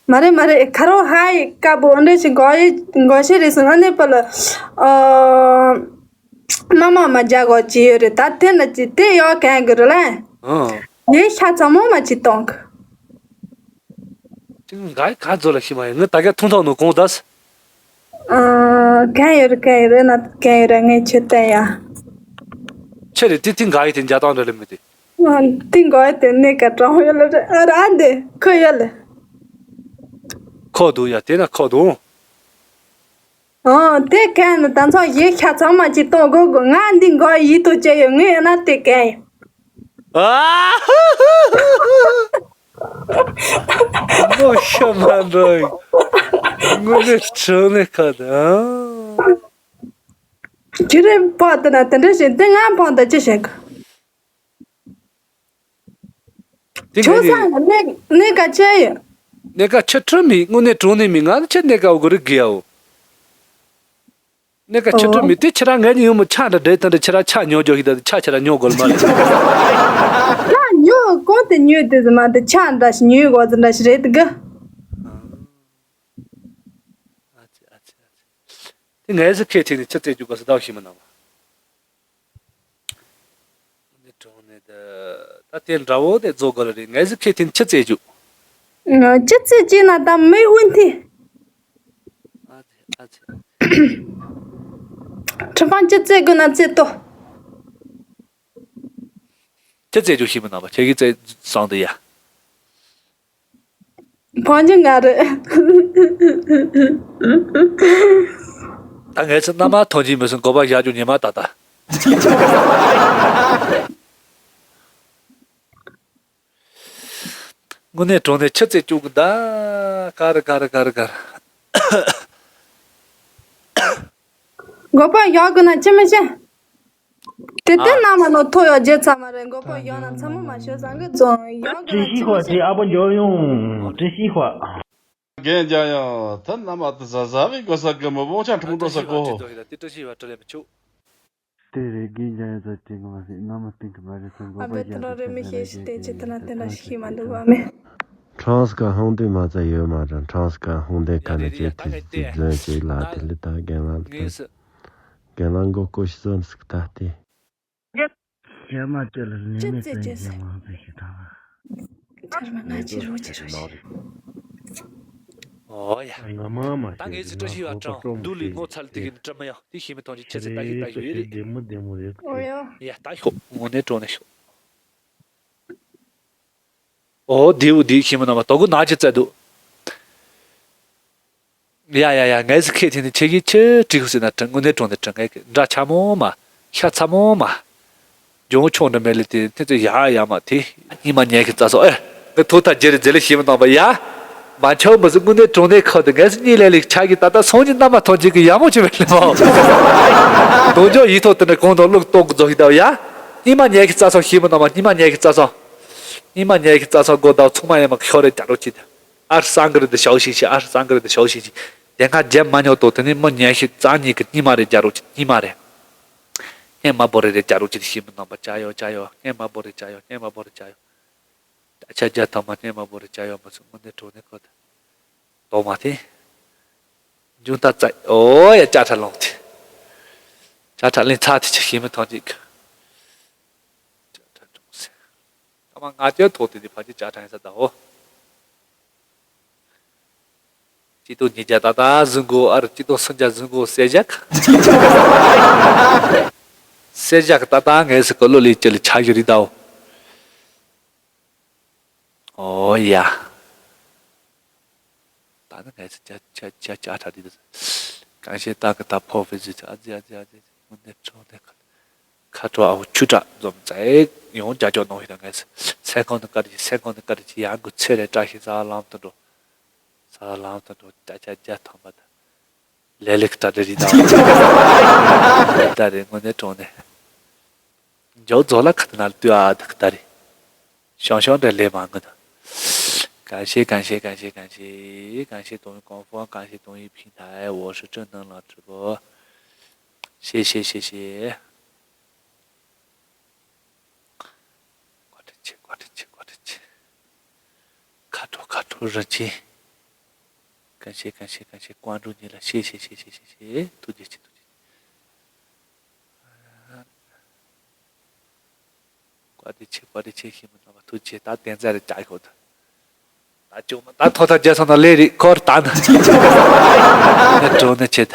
མ་རེད་མ་རེད་ཁ་རོ་ཧའི་དཀར་པོ་ཨ་འདྲ་ཞིག་གོ་ཡི་གོ་ཤེ་རེད་སོང་ཨ་ནི་པ་ལ་ཨ། མ་མ་མ་རྒྱག་དགོས་ཅི་ཡོད་རེད་ད་དེ་ན་ཅི་དེ་ཡོད་གན་གི་རེད་ལ། ཨང་། ངས་ཤ་ཚ་མོ་མ་ཅི་གཏོང་གི། ཅིག་འགའ་ག་ཚོད་ལ་ཤི་མ་ཡིན་ངས་ད་ག་ཐུང་ཐོག་ནོ་གོང་དས། ཨ་གན་ཡོད་རེད་གན་ཡོད་རེད་ན་གན་ཡོད་རེད་ངས་ཁྱོད་བསྟན་ཡ། ཆེ་རེད་དེ་དེ་འགའ་ཡི་དེ་འཇའ་ཐང་རེད་ལ་མི་དེ། ཨ་དེ་འགའ་ཡི་དེ་གནས་ཀ་གྲང་ཡོད་ལ་རེད་ཨ་ར་འདི་ཁོ་ཡོད་ལ། ཁོ་འདུག་ཡ་དེ་ན་ཁོ་འདུག་ཨོ་དེ་གན་ནི་ད་ཚོ་ཡེ་ཤ་ཚང་མ་ཅི་གཏོང་དགོས་དགོས་ང་འདི་འགོ་ཡིད་དུ་བཅད་ཡོད་ངས་ཡོད་ན་དེ་གན་ཡོད། ཨ། མོ་ཤ་མ་འགྲོ་ཡི། དངོས་གནས་དྲང་གནས་ཁ་ད། ཁྱི་རེ་པོ་དེ་ན་དེ་འདྲ་བྱེད་དེ་ང་ཕོང་ད་ཅི་བྱེད་གི། དེ་ཆུང་ངས་ས་ནི་ནི་ག་ཆེ་ཡོད། ནི་ག་ཆེ་ཁྲི་མི་དངོས་གནས་དྲང་གནས་མི་ང་ནི་ཆེ་ནི་ག་འོ་གི་རི་གི་ཡའོ། ནི་ག་ཆེ་ཁྲི་ཨོ། མི་དེ་ཁྱེད་རང་ངའི་ཉིན་ཡོང་མི་ཆ་འདྲ་འདྲེ་དང་འདྲ་ཁྱེད་རང་ཆ་ཉོ་རྒྱོ་ཞིག་དང་ཆ་ཁྱེད་རང་ཉོ་དགོས་མ་རེད། ང་ཉོ་གོ་དེ་ཉོས་དེ་ཟི་མ་དེ་ཆ་འདྲ་ཞིག་ཉོས་གོ་ཟི་འདྲ་ཞིག་རེད་དེ་གི། ཨ་ཙི་ཨ་ཙི་ཨ་ཙི། དེ་ངའི་ཟི་ཁེ་ཐེ་ནི་ཆི་ཙེ་རྒྱུག་ག་སི་ཟླ་བ་ཤི་མི་ནང་བ། ནི་གྲོང་ནི་ད་ད་དེ་འདྲ་བོ་དེ་རྫོགས་དགོས་ལ་རེད་ངའི་ཟི་ཁེ་ཐེ་ནི་ཆི་ཙེ་རྒྱུག་ཅི་རྩེད་ཅི་ན་ད་མི་དབུན་ཐི། ཨ་ཙི་ཨ་ཙི། ཁྲི་པང་ཅི་རྩེད་དགོས་ན་རྩེད་ཏོ། ཅི་རྩེད་རྒྱུ་ཤེས་མི་ནང་པ་ཁྱེད་ཀྱིས་རྩེད་སོང་དུ་ཡ། བང་ཆེན་ང་རེད། ད་ངས་ཚེ་མནའ་མ་ཐོན་གྱིན་མི་སོང་གོ་པ་བཞག་རྒྱུ་ཉི་མ་ད་ལྟ། དངོས་གནས་དྲང་གནས་ཆུ་ཚད་བཅུག་གི་ད། ག་རེ་ག་རེ་ག་རེ་ག་རེ། མགོ་པ་ཡག་གི་ན་ཅི་མི་ཤེས། དེ་ལྟར་ཨ། ན་མ་ནོ་ཐོ་ཡོ་རྗེ་ཚ་མ་རེད། མགོ་པ་ཡག་ན་ཚ་མོ་མ་ཤོད་ཟང་གི་ཙོང་ཡག་གི་ན་ཅི་མི་ཤེས། ཨ་པ་འཇོ་ཡོང་ཀྲི་ཤི་ཧོ། རྒན་རྒྱ་ཡང་ད་ན་མ་ད་ཟ་ཟ་བའི་གོ་ས་གི་མི་བོ་ཆ་ཁྲུང་འགྲོ་ས་གོ། དེ་ཏྲ་ཤི་བ་ཏྲ་ལེ་མི་ཆུ། དེ་རེད། རྒན་རྒྱ་ཡོད་ཚ་དྲན་གི་མ་ཟིན་ན་མ་སྟེང་གི་མ་རེད་ཚ་མགོ་ཨ་པའི་ཏི་ར་རེ་མི་ཤེས་ཤི་དེ་ཅི་ཏི་ན་དེ་འདྲ་ཤི་མ་འདུག་བ་མེ། ཁྲང་སྐར་ཧོང་དེ་མ་ཚ་ཡོད་མ་རེད། ཁྲང་སྐར་ཧོང་དེ་ཁ་ནས་ཅིག་ཐིག་ཅིག་རྫོན་ཅིག་ལ་དེ་ལི་ད་རྒན་ལགས་ལི་ད་རྒན་ལགས་མགོ་སྐོ་ཤི་ཙམ་ཟིག་ད་དེ། ཁྱེད་མ་ཅི་ལ་ནི་ཅི་མི་ཙེ་ཙན་ཅི་ཟེར་མང་པོ་ཞིག་དང་། ཁྱེད་མ་ང་ཅི་རོ་ཅི་རོ་ཞིག་ཨོ་ཡ། ང་མ་མ་ད་ངས་ཚིག་བཀྲ་ཤིས་བ་ཀྲང་རྡུལ་ལི་ངོ་ཚ་ལི་དེ་གི་བཀྲ་མ་ཡང་དེ་ཤེས་མི་ཐོང་ཅི་ཁྱེད་ཚེ་ད་ཤིག་ད་ཤོད་ཡོད་རེད། བདེ་མོ་བདེ་མོ་རེད། ཨོ་ཡ། ཡ་ད་ཤོག་དངོས་གནས་དྲང་གནས་ཤོག་ཨོ་དེའུ་དེའི་ཤེས་མི་ནང་མ་དོ་གུ་ནག་ཅི་བཙལ་འདུག་ཡ་ཡ་ཡ། ངས་སི་ཁེ་ཐེན་ནི་ཆེ་གི་ཆེ་ཀྲི་ཁུ་སི་ན་དྲང་དངོས་གནས་དྲང་ནས་དྲང་ངས་འདྲ་ཆ་མོ་མ་ཤ་ཚ་མོ་མ་ཇོང་ཆུང་འདྲ་མེད་ལི་དེ་ཐེ་ཚོ་ཡ་ཡ་མ་དེ་ཉི་མ་ཉལ་གི་རྩ་སོ་ཨེ་ངས་ཐུག་ཐག་རྗེ་རེ་རྗེ་ལི་ཤེས་མི་ནང་པ་ཡ། མ་ཆོག་མི་སི་དངོས་གནས་དྲང་གནས་ཁ་དེ་ངས་སི་གཉིད་ལས་ལི་ཆ་གི་ད་ལྟ་སོང་ཉི་ནམ་མ་ཐོན་ཅིག་གི་ཡ་མོ་ཆེ་མེད་ལི་མོ། དོ་ཇོ་ཡི་ཐོག་དེ་ནས་གོང་དུ་ལུག་ཏོག་གི་རྫོགས་ཤི་ད་ཡ། ཉི་མ་ཉལ་གི་རྩ་སོ་ཤེས་མི་ནང་པ་ཉི་མ་ཉལ་གི་རྩ་སོ། ཉི་མ་ཉལ་གི་རྩ་སོ་སྒོ་ད་ཚུགས་མ་ཡ་མ་ཤོ་རེ་རྒྱ་རོ་ཅི་དེ། ཨར་སང་གི་རི་དེ་ཞའོ་ཤིང་ཤིང་ཨར་སང་གི་རི་དེ་ཞའོ་ཤིང་ཤིང་། དེ་སྔ་རྒྱབ་མ་ཉོ་ཏོ་དེ་ནི་མི་ཉན་ཤི་རྩ་གཉིས་ཀྱི་སྙི་མ་རེ་རྒྱ་རོ་ཅི་སྙི་མ་རེ། སྙན་མ་བོ་རེ་རེ་རྒྱ་རོ་ཅི་དེ་ཤི་མི་ནང་པ་ཅ་ཡོ་ཅ་ཡོ་སྙན་མ་བོ་རེ་ཅ་ཡོ་སྙན་མ་བོ་རེ་ཅ་ཡོ། ད་ཆ་རྒྱ་ཐ་མ་སྙན་མ་བོ་རེ་ཅ་ཡོ་མ་སུ་མི་ནི་གྲོ་ནི་ཁོ་ཐ། དོ་མ་ཐེ། འཇུ་ད་ཙ་ཨོ་ཡ་ཅ་ཁྲ་ལོང་ཐེ། ཅ་ཁྲ་ལིན་ཚ་ཐེ་ཆ་ཤི་མི་ཐོང་ཅིག་ཅ་ཁྲ་ཀྲུང་སེ། ད་མ་ང་ཅའི་ཐོག་དེ་དེ་ཕ་ཅི་ཅ་ཁྲ་ཡིན་ས་ད་འོ། ཅི་ཏོ་ཉི་ཇ་ད་ད་ཟུན་གོ་ཨར་ཅི་ཏོ་སུན་ཇ་ཟུན་གོ་སེ་ཇག་སེ་ཇག་ད་ད་ངས་སི་ཀོ་ལོ་ལི་ཅི་ལི་ཆ་ཞུ་རི་ད་འོ། ཨོ་ཡ། ད་ནི་ངས་ཅ་ཅ་ཅ་ཅ་ཁྲ་དེ་དུ། གང་ཤེས་ད་གི་ད་ཕོ་བི་ཟི་ཨ་ཙི་ཨ་ཙི་ཨ་ཙི་དངོས་གནས་ཁྲོ་ནས་ཁ་ཁ་ཁྲོ་ཨའོ་ཆུ་དྲག་འཛོམས་ཙེ་ཡོང་རྒྱ་ཅོག་ནོ་ཧི་ད་ངས་སེ་ཁོང་ནི་ཀ་རི་སེ་ཁོང་ནི་ཀ་རི་ཡང་གི་ཚེ་རེ་བཀྲ་ཤིས་ས་ལམ་དུ་འགྲོ། ས་ལམ་དུ་འགྲོ་ཅ་ཅ་ཅ་ཐམ་པ་ད། ལས་ལེགས་གྲ་སྒྲིག་རིགས་དང་། ད་རེས་དངོས་གནས་དྲང་གནས། མཇུག་རྫོགས་ལ་ཁ་ན་ལྟོས་ཨ་ད་ཁ་ད་རེད། ཤང་ཤང་འདྲ་ལས་མ་ངུ་ད། 感谢感谢感谢感谢感谢 东方感谢东一平台我是正能量直播谢谢谢谢 བཀའ་དྲིན་ཆེ་བཀའ་དྲིན་ཆེ་བཀའ་དྲིན་ཆེ། ཁ་དྲོ་ཁ་དྲོ་རིན་ཆེན། 感谢感谢感谢关注你了谢谢谢谢谢谢 ཐུགས་རྗེ་ཆེ་ཐུགས་རྗེ་ཆེ། བཀའ་དྲིན་ཆེ་བཀའ་དྲིན་ཆེ་ཤེས་མི་ནང་པ་ཐུགས་རྗེ་ཆེ། ད་བདེན་རྫས་རེ་བཅའ་ཤོག་ད། ད་བཅོས་མ་ད་ཐོག་ཐག་རྒྱལ་སོང་ན་ལས་རིགས་འཁོར་ད་ན། ནི་གྲོ་ནི་ཆེ་ད།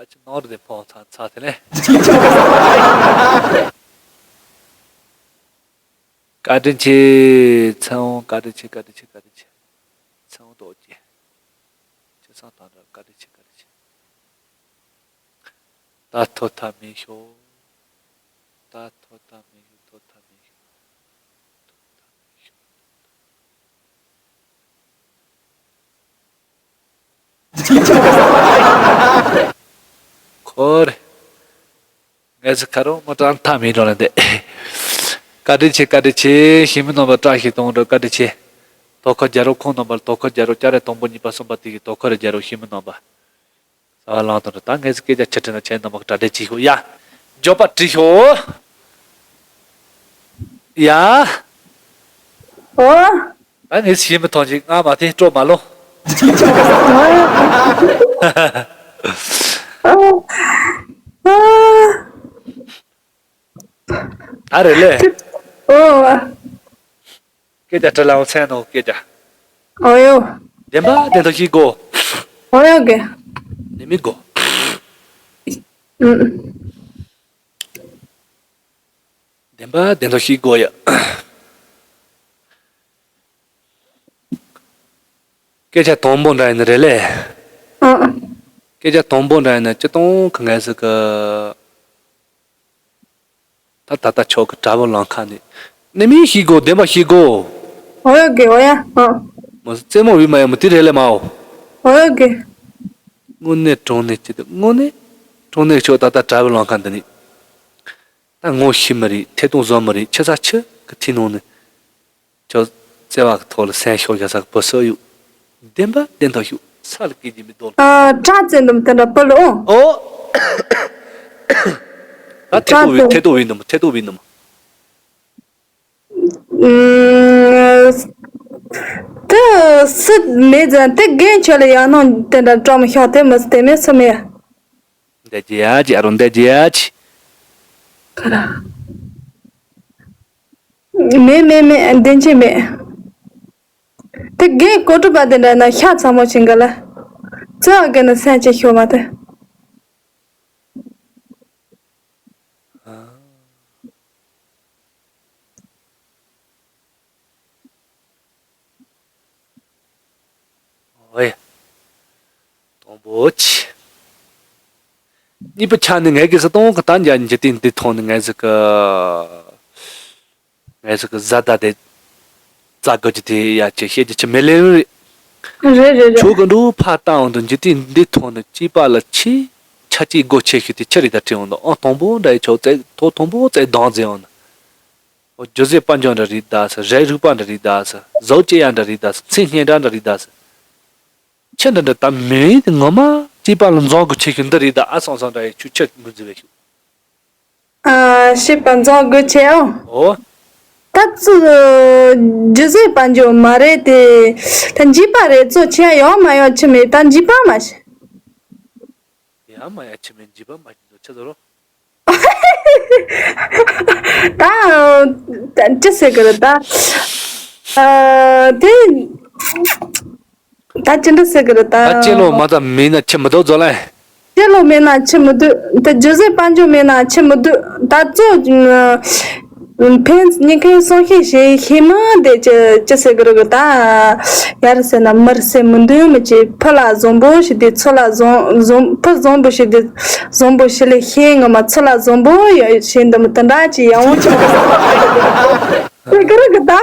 ད་ཅི་ནོར་དེ་ཕོག་ཚ་ཚ་དེ་ལས། བཀའ་དྲིན་ཆེ། ཚེ་དབང་བཀའ་དྲིན་ཆེ་བཀའ་དྲིན་ཆེ་བཀའ་དྲིན་ཆེ། ཚེ་དབང་རྡོ་རྗེ། ཁྱེད་ཚང་དང་འདྲ་བཀའ་དྲིན་ཆེ་བཀའ་དྲིན་ཆེ། ད་ཐོ་ཐ་མི་ཤོ། ད་ཐོ་ཐ་མི་ཤོ་ཐོ་ཐ་མི་ཤོ། ཐོ་ཐ་མི་ཤོ། འཁོར། ངས་ཁ་རོག་མ་ཀྲང་ཐ་མི་འགྲོ་ལ་འདེ། བཀའ་དྲིན་ཆེ་བཀའ་དྲིན་ཆེ་ཤི་མི་ནང་པ་བཀྲ་ཤིས་གཏོང་འགྲོ་བཀའ་དྲིན་ཆེ། དོ་ཁ་རྒྱ་རོ་ཁོང་ནང་པར་དོ་ཁ་རྒྱ་རོ་བསྐྱར་རེ་དང་པོ་གཉིས་པ་གསུམ་པ་དེ་གི་དོ་ཁ་རེ་རྒྱ་རོ་ཤི་མི་ནང་པ། ས་བ་ལང་དང་འགྲོ་ད་ངས་སྐད་ཆ་ཆེ་ཁྲི་ན་ཆེ་ནང་པ་གྲ་སྒྲིག་བྱེད་ཤོག་ཡ། མགྱོགས་པ་བྲིས་ཤོག་ཡ། ཨོ། ད་ངས་ཤེས་མི་ཐོང་ཅིག་ང་མ་དེ་སྤྲོ་མ་ལོ། ད་རེད་ལེ། ཨོ། སྐད་ཆ་དྲི་ལའང་མཚན་ནོ་སྐད་ཆ། ཨོ་ཡོ། བདེན་པ་བདེན་ཐོག་ཤིག་གོ། ཨོ་ཡོ་གེ། ནི་མི་གོ། བདེན་པ་བདེན་ཐོག་ཤིག་གོ་ཡ། སྐད་ཆ་དང་པོ་འདྲ་ཡིན་ནི་རེད་ལེ། ཨ། སྐད་ཆ་དང་པོ་འདྲ་ཡིན་ན་སྤྱི་སྟོང་གི་ངལ་ཟིག་གི། ད་ད་ལྟ་ཆོག་གི་དྲ་བ་ལང་ཁ་ནི། ནི་མི་ཤི་གོ་བདེན་པ་ཤི་གོ། ཨོ་ཡ་གི་ཨོ་ཡ་ཨ། མ་རྩེད་མོ་བི་མ་ཡ་མ་དེ་རེད་ལེ་མའོ། ཨོ་ཡ་གི། དངོས་གནས་དྲང་གནས་ཅི་དེ་དངོས་གནས་དྲང་གནས་ཆོག་ད་ལྟ་དྲ་བ་ལང་ཁ་འདི་ནི། ད་ངོ་ཤེས་མི་རེད་ཐད་གཏོང་བཟོ་མི་རེད་ཆི་ས་ཆི་གི་ཐི་ནང་ནི། ཁྱོད་བརྩེ་བ་གི་ཐོག་ལ་སེམས་ཤོར་བཞག་ས་གི་བུ་སུ་ཡོད། བདེན་པ་བདེན་ཐོག་ཤོད་ས་ལ་སྐད་ཀྱི་མི་འདུག་ཨ། དྲག་བཙན་དུམ་དེ་འདྲ་བུ་ལ་ཨོ། ཨོ། ད་ཐེ་ཏོ་བི་ཐེ་ཏོ་བི་ནམ་ཐེ་ཏོ་བི་ནམ། ཨུམ། དེ་སུ་མེད་ཙང་དེ་རྒན་ཁྱོད་ལ་ཡང་ནང་དེ་འདྲ་སྤྲོ་མི་ཤོག་དེ་མི་དེ་མེད་སུ་མེད། འདི་ཅི་ཡ་ཅི་ཨ་རོ་འདི་ཅི་ཡ་ཅི། མེད་མེད་མེད་བདེན་ཆེ་མེད། དེ་རྒན་གོ་གྲུ་པ་དེ་འདྲ་ན་ཤ་ཚ་མོ་ཆེན་ག་ལ། ཙི་ཨ་ག་ན་སེམས་ཅན་ཤོར་མ་དེ། ཨོ་ཡ། དང་པོ་ཆི། གཉིས་པ་ཆ་ནི་ངའི་གི་ས་སྟོང་གི་ད་འཇའ་འཇི་ཏིང་འདི་མཐོང་ནི་ངའི་ཟིག་གི་ངའི་ཟིག་གི་བཟའ་ཟླ་དེ་རྩ་དགོས་ཀྱི་དེ་ཡ་ཅི་བཤད་ཀྱི་ཆི་མེ་ལེ་རེད། རེད་རེད་རེད། ཆོ་གི་འགྲོ་ཕ་བཏང་འོང་དུ་འཇི་ཏིང་འདི་མཐོང་ནི་སྐྱིད་པ་ལ་ཆི་ཆ་ཅི་སྒོ་ཆེ་ཤོས་དེ་ཆི་རེད་ད་དྲི་འོང་དུ་ཨང་དང་པོ་འདྲ་ཡི་ཆོ་ཙེ་ཐོ་དང་པོ་ཙེ་སྡང་ཟེར་འོང་ནི། ཨོ་ཇོ་ཟེ་དཔལ་འབྱོར་འདྲ་རེད་ད་ཟེར་རས་རུག་པ་འདྲ་རེད་ད་ཟེར་བཟོ་ཅེ་ཡ་འདྲ་རེད་ད་ཟེར་མཚན་སྙན་གྲགས་འདྲ་རེད་ད་ཟེར། ཁྱེད་འདྲ་འདྲ་ད་མི་ཡིན་ངོ་མ་སྐྱིད་པ་ལ་འཛོང་དགོས་ཆེ་ཤོས་འདི་རེད་ད་ཨ་སང་སང་འདྲ་ཡི་ཆུ་ཆེ་མི་འཛི་བའི་ཤུ། ཨ་སྐྱིད་པ་འཛོང་དགོས་ཆེ་ཨང་། ཨོ། ད་ཙུ་ཇུ་ཟེ་དཔལ་འབྱོར་མ་རེད་དེ། ད་འཇིགས་པ་རེད་ཙོ་ཆེ་ཡོང་མ་ཡོང་ཆི་མེད་ད་འཇིགས་པ་མ་ཤི། ཡ་མ་ཡ་ཆི་མེད་འཇིགས་པ་མ་ཤི་འདུག་ཆི་ཟེར་རོ། ད་ཅི་ཟེར་གི་རེད་ད། ཨ་དེ་ད་ཅི་འདྲ་ཟེར་གི་རེད་ད། ད་ཅི་ལོ་མ་ད་མིན་ན་ཆི་མི་འདུག་ཛོ་ལེ། ཅི་ལོ་མེད་ན་ཆི་མི་འདུག་ད་ཇོ་ཟེ་དཔལ་འབྱོར་མེད་ན་ཆི་མི་འདུག་ད་ཙོ་ཕན་ཉིན་ཁའི་སོང་ཤེས་ཤེས་ཤེས་མ་དེ་ཅི་ཅི་ཟེར་གི་རེད་གི་ད། ཡར་ཟེར་ན་མར་ཟེར་མི་འདུག་མི་ཅི་ཕུ་ལ་བཟང་པོ་ཞིག་དེ་ཚུ་ལ་བཟང་བཟང་ཕུ་བཟང་པོ་ཞིག་དེ། བཟང་པོ་ཞིག་ལས་ཤེས་ངོ་མ་ཚུ་ལ་བཟང་པོ་ཡོད་ཤེས་འདི་མི་དེ་འདྲ་ཅི་ཡང་བོ་ཅི་ཟེར་གི་རེད་གི་ད།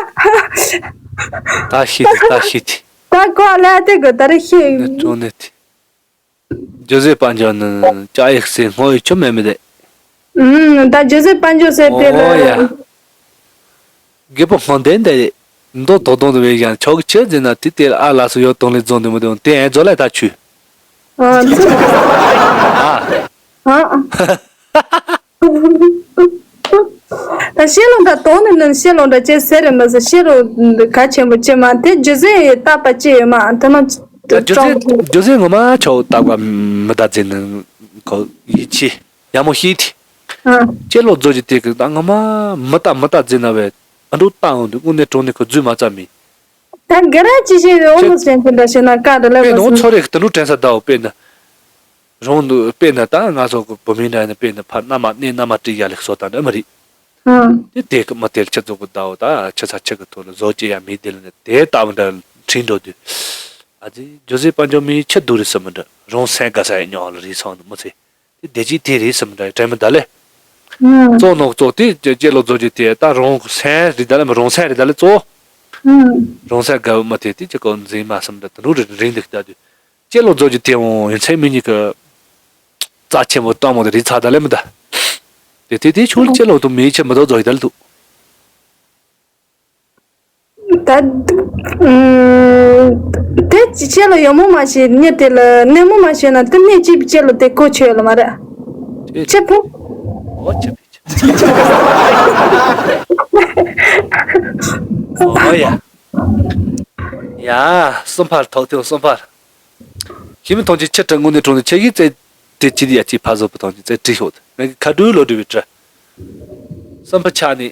ད་ཤི་དེ་ད་ཤི་དེ། ད་གོ་ལ་དེ་གི་ད་རེ་ཤེས། ནས་ཀྲོ་ནས་དེ། ཇོ་ཟེ་དཔལ་འབྱོར་ནི་ཅ་ཡིག་སེ་སྔོ་ཡི་ཆུ་མེད་མི་དེ། ཨུམ། ད་ཇོ་ཟེ་དཔལ་འབྱོར་ཟེར་དེ་ཨོ་ཡ། ལ། རྒད་པོ་སྔོན་ལྡན་དེ་མདོ་དོ་དོང་དུ་བས་ཀྱང་ཆོག་ཆེ་ཟེར་ན་དེ་དེ་ཨ་ལ་སུ་ཡོད་དོང་ལས་རྫོང་དུ་མི་དོང་དེ་ཨེ་རྫོ་ལ་ད་ཆུ། ཨ་ཙི། ཨ། ཨ། ད་ཤེས་ལོ་འདྲ་དོང་ནས་ནི་ཤེས་ལོ་འདྲ་ཅེས་ཟེར་རེད་མ་ཟེར་ཤེས་རོ་ག་ཆེན་པོ་ཅེས་མ་དེ་ཇོ་ཟེ་ཡི་རྟག་པ་ཅེས་ཡོད་མ་དེ་ནང་ད་ཇོ་ཟེ་ཀྲོང་། ཇོ་ཟེ་ངོ་མ་ཆོག་རྟག་པ་མི་ད་ཟེར་ནི་ཁོ་ཡིད་ཆེས། ཡ་མོ་ཤེས་ཏེ། ཨ། ཅེ་ལོ་རྫོ་ཅི་དེ་གི་ད་ངོ་མ་མི་ལྟ་མི་ལྟ་ཟེར་ན་བས་ཨ་འགྲོ་ལྟ་འོང་དུས་དངོས་གནས་དྲང་གནས་ཁོ་རྫུན་མ་རྩ་མེད། ད་ག་ར་ཅི་ཤེས་རེད་ཨོ་མོ་སེམས་ཅན་འདྲ་ཤེས་ན་བཀའ་འདྲ་ལེ་པས་ན་འོ་ཚོ་རེ་གི་དུ་ལུ་དྲན་ས་ད་འོ་པས་ན། རང་དུ་དཔེར་ན་ད་ང་ཚོ་གི་བུད་མེད་འདྲ་ཡིན་ན་དཔེར་ན་ཕར་མནའ་མ་གནས་མནའ་མ་བྲིས་ཡ་ལེགས་སོ་ད་འདྲ་མ་རེད། ཨང་། དེ་དེ་གི་མ་དེར་ཁྱེད་ཚོ་གི་ཟླ་བོ་ད་ཆུ་ཚ་ཆུ་གི་ཐོག་ལ་བཟོ་བཅོས་ཡ་མེད་དེ་ལ་ནི་དེ་ལྟ་བུ་འདྲ་ཁྲིད་འགྲོ་དུས། ཨ་ཙི་ཇོ་ཟེ་དཔལ་འབྱོར་མིའི་ཆུ་སྡུག་རེད་བསམ་མི་འདྲ་རང་སེམས་དགའ་ས་ཡི་ཉོག་ལ་རེད་སོང་ནི་མི་ཚེ་དེ་བདེ་སྐྱིད་དེ་རེད་བསམ་མི་འདྲ་དྲན་མི་ད་ལེ། ཨང་། གཙོ་ནོག་གཙོ་དེ་ཅེ་ལོ་བཟོ་རྒྱུ་དེ་ད་རང་སེམས་རེད་ད་ལེ་མི་རང་སེམས་རེད་ད་ལེ་གཙོ། ཨང་། རང་སེམས་དགའ་བོ་མི་དེ་དེ་ཅི་གོ་འཛིན་མ་བསམ་འདྲ་དུ་འགྲོ་རེད་རིང་འདུག་ད་དུས། ཅེ་ལོ་རྫོགས་ཀྱི་དེ་འོང་ཡིན་ཚེ་མི་གཉིས་ཀྱི་རྩ་ཆེན་པོ་སྟོན་མོ་དེ་རིག་ཚར་ད་ལེ་མི་ད། དེ་དེ་དེ་ཆུང་ཅེ་ལོ་དུ་མི་ཆེ་མི་ཐོག་རྫོགས་ཡི་ད་ལེ་འདུག་ད་དེ་ཅེ་ལོ་ཡོ་མོ་མ་ཤེས་ཉེ་དེ་ལ་གནས་མོ་མ་ཤེས་ན་དེ་གནས་ཅི་ཅེ་ལོ་དེ་གོ་ཆོད་ལ་མ་རེད། ཆེ་ཕུ། ཨོ་ཆེ་ཕུ་ཆེ། ཨོ་ཡ། ཡ། གསུམ་པ་ཐོག་ཐེངས་གསུམ་པ། ཤི་མི་ཐོང་ཅི་ཆེ་དྲག་དངོས་གནས་དྲང་ནས་ཆེ་ཡི་རྩེ་དེ་ཅི་ཡ་ཅི་ཕ་བཟོ་བུ་ཐོང་ཅི་རྩེ་དྲི་ཤོག་ང་གི་ཁ་དྲུ་ལོ་དྲི་བི་དྲི། གསུམ་པ་ཆ་ནི།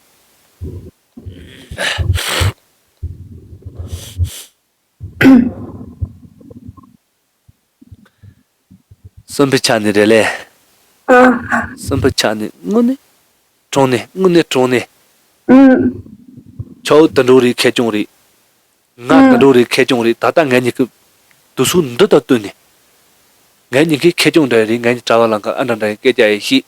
གསུམ་པའི་ཆ་ནས་རེད་ལེ། ཨ། གསུམ་པའི་ཆ་ནས་དངོས་གནས། དྲང་གནས་དངོས་གནས་དྲང་གནས། ཨུམ། ཁྱོད་དུད་འགྲོ་རེད་ཁེ་གྱོང་རེད། ང་ཨུམ། དུད་འགྲོ་རེད་ཁེ་གྱོང་རེད། ད་ལྟ་ངེད་གཉིས་ཀྱི་དུས་ཚོད་འདི་དང་བསྟུན་ནས། ངེད་གཉིས་ཀྱི་ཁེ་གྱོང་འདྲ་རེད། ངེད་གཉིས་གྲྭ་བ་ལང་ཀ་ཨ་འདྲ་འདྲ་ཡི་སྐད་ཆ་ཡི་ཤེས།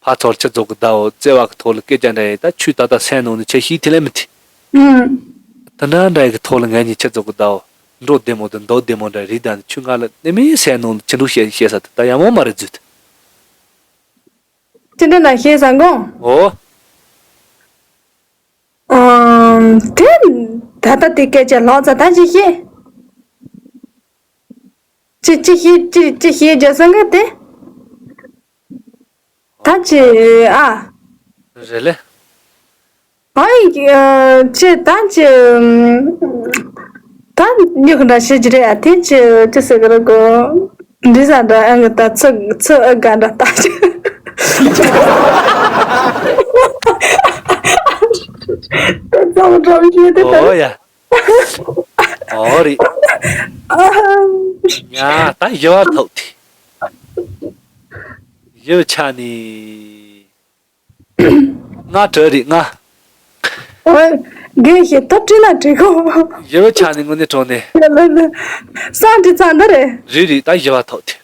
ཕ་ཚོར་ཁྱེད་ཚོ་གི་ཟླ་བོ་བརྩེ་བ་གི་ཐོག་ལ་སྐད་ཆ་འདྲ་ཡིན། ད་ཆུ་ད་ལྟ་སེམས་ནང་ནས་ཁྱེད་ཤེས་དེ་ལས་མི་ཐི། ཨུམ། ད་འདྲ་འདྲ་ཡི་གི་ཐོག་ལ་ངེད་གཉིས་ཁྱེད་ཚོ་གི་ཟླ་བོ་འགྲོ་བདེ་མོ་དང་འདུག་བདེ་མོ་འདྲ་རིགས་དང་ཆུ་ང་ལ་ནི་མི་སེམས་ནང་ལ་ཅི་འདུག་བཤད་བཤད་ས་དེ་ད་ཡ་མོ་མ་རེད་རྫུས་ཏེ། ཅི་འདྲ་ན་ཤེས་ས་གོ། ཨོ། ཨམ། དེ་ད་ལྟ་དེ་སྐད་ཆ་ལོག་ཙ་ད་ཅི་ཤེས། ཅི་ཅི་ཤེས་ཅི་ཅི་ཤེས་རྒྱ་སང་ག་དེ། ད་ཅི་ཨ། རེད་ལེ། ཨ་ཡི་ཅི་ད་ཅི། ད་ཉོ་གི་འདྲ་ཤེས་ཀྱི་རེད་ཨ་དེ་ཅི་ཅི་ཟེར་གི་རེད་གོ། འདི་ས་འདྲ་ཨང་གི་ད་ཚི་ཚི་ཨ་ག་འདྲ་ད་ཅི། ད་ཚང་འགྲོ་ཡི་དེ་ད། ཨོ་ཡ། ཨོ་རེད། ཡ་ད་ཡི་བ་ཐོག་དེ། ཡི་བ་ཆ་ནི། ང་དྲ་རེད་ང་། ཨོ། དགེ་བཤེས་ད་དྲི་ན་དྲི་གོ། ཡི་བ་ཆ་ནི་དངོས་གནས་དྲང་གནས། ལ་ལ། སང་དྲི་ཚང་འདི་རེད། རེད་རེད་ད་ཡི་བ་ཐོག་དེ།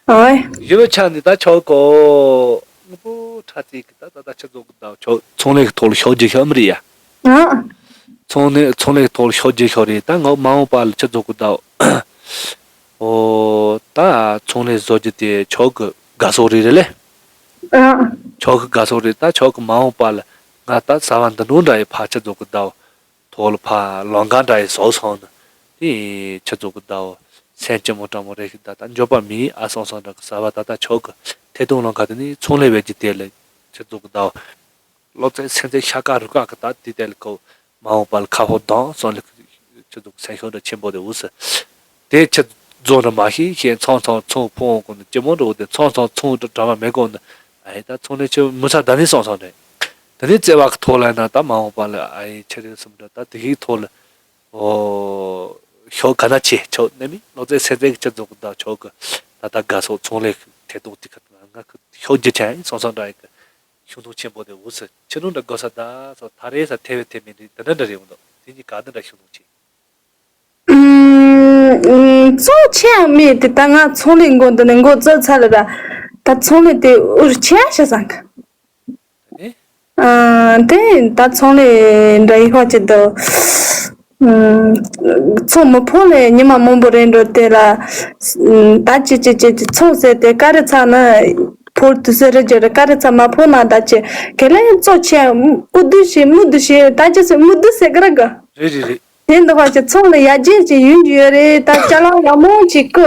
ཨོ། ཡི་བ་ཆ་ནི་ད་ཆོག་གོ། དངོས་པོ་ཁྲ་ཚིག་གི་ད་ད་ད་ཆ་ཚོགས་གི་ད་ཆོག་ཚོང་ལས་གི་ཐོག་ལ་ཤོག་རྒྱུ་ཤོག་མི་རེད་ཡ། ཨ། ཚོང་ལས་ཚོང་ལས་ཐོག་ལ་ཤོག་རྒྱུ་ཤོག་རེད། ད་ང་མ་འོངས་པ་ལ་ཆ་ཚོགས་གི་ད། ཨོ། ད་ཚོང་ལས་བཟོ་རྒྱུ་དེ་ཆོག་གི་དགའ་སོགས་རེད་རེད་ལེ། ཨ། ཆོག་གི་དགའ་སོགས་རེད། ད་ཆོག་གི་མ་འོངས་པ་ལ་ང་ད་བྱ་བ་འདི་འདྲ་འདྲ་ཡི་ཕ་ཆ་ཚོགས་གི་ད། ཐོག་ལ་ཕ་ལོང་ག་འདྲ་ཡི་བཟོ་སོང་ན། དེ་ཆ་ཚོགས་གི་ད། སེམས་ཅི་མོ་དྲང་མོ་རེད་ཤི་ད་ད་འཇོག་པ་མི་ཨ་སོང་སོང་འདྲ་གི་བྱ་བ་ད་ད་ཆོག་གི་ཐད་གཏོང་ལོང་ག་དེ་ནི་ཚོང་ལས་བེད་ཀྱི་དེ་ལ་ཆ་ཚོགས་གི་ད། སློབ་ཚན་སེམས་ཚེ་ཤ་ཀ་རུ་ཀ་གི་ད་དེ་དེ་ལ་གོ། མ་འོངས་པ་ལ་ཁ་ཕོ་གདོང་སོང་ལ་ཆུ་འཛུགས་སེམས་ཤུགས་འདྲ་ཆེན་པོ་དེ་འུ་སི། དེ་ཆུ་རྫོང་འདྲ་མ་ཤེས་ཤེས་ཚང་ཚང་ཚོང་ཕོང་གོ་ནི་ཅི་མོ་འགྲོ་དེ་ཚང་ཚང་ཚོང་འདྲ་འདྲ་མ་མེད་གོ་ནི། ཨ་ཡི་ད་ཚོང་ནས་ཆུ་མུ་ཚ་ད་ནི་སོང་སོང་རེད། ད་ནི་བརྩེ་བ་གི་ཐོག་ལ་ན་ད་མ་འོངས་པ་ལ་ཨ་ཡི་ཆེ་རེ་གསུམ་འདྲ་ད་དེ་གི་ཐོག་ལ། ཨོ། ཤོག་ག་ན་ཆེ་ཆོག་ནི་མི་ལོ་ཙེ་སེ་ཙེ་གི་ཆུ་འཛུགས་ད་ཆོག་གི། ད་ད་དགའ་སོགས་ཚོང་ལས་ཐད་གཏོང་དེ་ཁ་ང་ཤོག་རྒྱུ་ཆ་ཡིན་སོང་སོང་འདྲ་ཡི་གི། ཤུགས་མཐོང་ཆེན་པོ་དེ་འུ་སི་ཕྱི་ནང་འདྲ་དགོས་ས་ད་སོ་ད་རེས་ས་ཐེ་བེ་ཐེ་མེ་འདི་འདི་འདྲ་འདྲ་རེད་འོང་དོ། དེ་གཉིས་ག་འདི་འདྲ་ཤུགས་མཐོང་ཆེ། ཨུམ། གཙོ་ཆེ་ཡང་མེད་དེ་ད་ང་ཚོང་ལས་འགོ་འདི་ནས་འགོ་བཙུགས་ཚར་ལ་ར། ད་ཚོང་ལས་དེ་འུར་ཆེ་ཤ་སང་གི། ཨ་དེ་ད་ཚོང་ལས་འདྲ་ཡི་ཧོ་ཅི་དོ། ཚོང་མི་ཕོ་ལས་ཉི་མ་མང་པོ་རེད་འགྲོ་དེ་ལ། ད་ཅི་ཅི་ཅི་ཅི་ཚོང་ཟེར་དེ་ཀ་རི་ཚ་ན་ཕོ་དུ་ཟེར་རེ་ཇེ་རེ་ཀ་རི་ཚ་མ་ཕོ་ན་ད་ཅི་གེ་ལེ་གཙོ་ཆེ་ཨུ་དུ་ཤི་མུ་དུ་ཤི་ད་ཅི་སེ་མུ་དུ་ཟེར་གི་ར་གི། རེད་རེད་རེད། དེ་འདི་བ་ཅི་ཚོང་ལ་ཡར་རྒྱས་ཅི་ཡོང་རྒྱུ་ཡོད་རེད། ད་ཅ་ལག་ཡག་མོ་ཅིག་གི་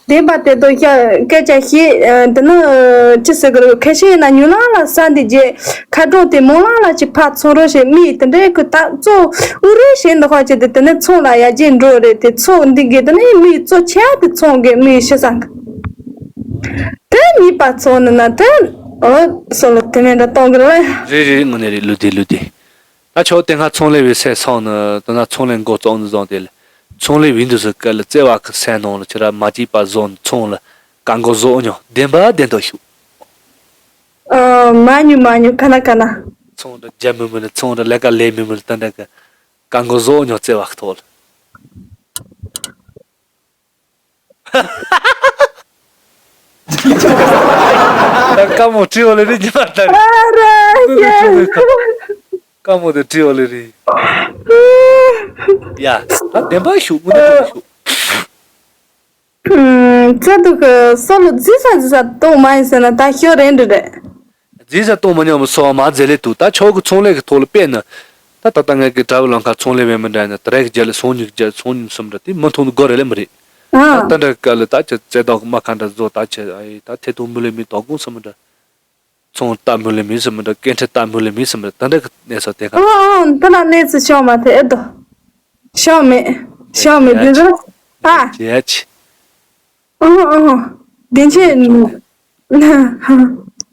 བདེན་པ་དེ་དོ་ཤ་སྐད་ཆ་ཤི་འདི་ནི་ཅི་ཟེར་གི་རེད། ཁ་ཤས་ན་ཉུ་ལ་ལ་ས་འདི་རྗེས། ཁ་གྲོང་དེ་མོ་ལ་ལ་ཅི་ཕ་ཚོང་རོགས་ཞེས་མི་དེ་འདྲའི་ཁུ་ད་གཙོ་ཨུ་རུ་ཞེས་འདི་ཁ་ཅི་དེ་དེ་ནས་ཚོང་ལ་ཡར་རྒྱས་འགྲོ་རེད། དེ་ཚོང་འདི་གི་དེ་ནས་མི་གཙོ་ཆེ་དེ་ཚོང་གི་མི་ཤི་སང་གི། དེ་གཉིས་པ་ཚོང་ནི་ན་དེ་ཨོ་སོ་ལ་དེ་ནས་འདྲ་གཏོང་གི་རེད། རེད་རེད་དངོས་གནས་རེད་ལུས་དེ་ལུས་དེ། ད་ཆོག་དེ་སྔ་ཚོང་ལས་པའི་སེ་སོང་ནི་དེ་ན་ཚོང་ལས་འགོ་བཙོང་ནི་བཟུང་དེ་ལ་ཚོང་ལས་བིན་དུ་སུ་སྐད་ལ་བརྩེ་བ་ཁི་སེ་ནང་ལ་ཁྱེད་ར་མ་སྐྱིད་པ་བཟོ་ནི་ཚོང་ལ་ཀ་འགོ་བཟོ་ཉོ་བདེན་པ་བདེན་དོ་ཤུ། ཨ། མ་ཉུ་མ་ཉུ་ཁ་ན་ཁ་ན། ཚོང་འདྲ་རྒྱ་མི་མི་ལ་ཚོང་འདྲ་ལས་ཀ་ལས་མི་མི་ལ་ཏན་ཏན་གི་ཀ་འགོ་བཟོ་ཉོ་བརྩེ་བ་ཁི་ཐོག་ལ། ཀ་མོ་བྲིས་བ་ལེ་རི་ཉི་མ་ལྟར། ཀ་མོ་དེ་བྲིས་བ་ལེ་རི། ཡ། ད་བདེན་པ་ཞུ་དངོས་གནས་ཞུ། ཙེ་དུ་གི་སོ་ལོ་རྫི་ས་རྫི་ས་གཏོང་མ་ཡིན་ཟེར་ན་ད་ཤོ་རེད་འདྲི་རེད། རྫི་ས་གཏོང་མ་ཉམས་སོ་མ་རྫི་ལེ་དུ་ད་ཆོག་གི་ཚོང་ལས་ཀྱི་ཐོག་ལ་དཔེ་ན། ད་ད་ལྟ་ངས་ཀྱི་དྲ་བའི་ལམ་ཁ་ཚོང་ལས་བས་མི་འདྲ་ན་དེ་རེག་རྒྱལ་ལ་སོང་ཉིག་རྒྱལ་སོང་ཉིན་གསུམ་འདྲ་དེ་མི་མཐོང་དུ་དགོ་རེ་ལེ་མི་རེད། ཨ། ད་ད་འདྲ་ག་ལ་ད་ཆ་རྩེ་དོག་མ་ཁ་འདྲ་བཟོ་ད་ཆ་ཨ་ཡི་ད་ཐེ་ཐུང་མི་ལེ་མི་དོག་གུང་གསུམ་འདྲ། ཚོང་ལྟ་མུ་ལེ་མི་སི་མི་འདྲ་སྐད་འཕྲིན་ལྟ་མུ་ལེ་མི་སི་མི་འདྲ་ད་འདྲ་གི་གནས་ས་དེ་ག་ཨོ་ཨོ་འདི་ལ་གནས་ཚུལ་བྱུང་མ་ཐེ་ཨེ་དོ། ཤོག་མེད། ཤོག་མེད་འདི་ཚོ། ཨ། རྒྱལ་ཆེ། ཨོ་ཨོ། བདེན་ཆེ།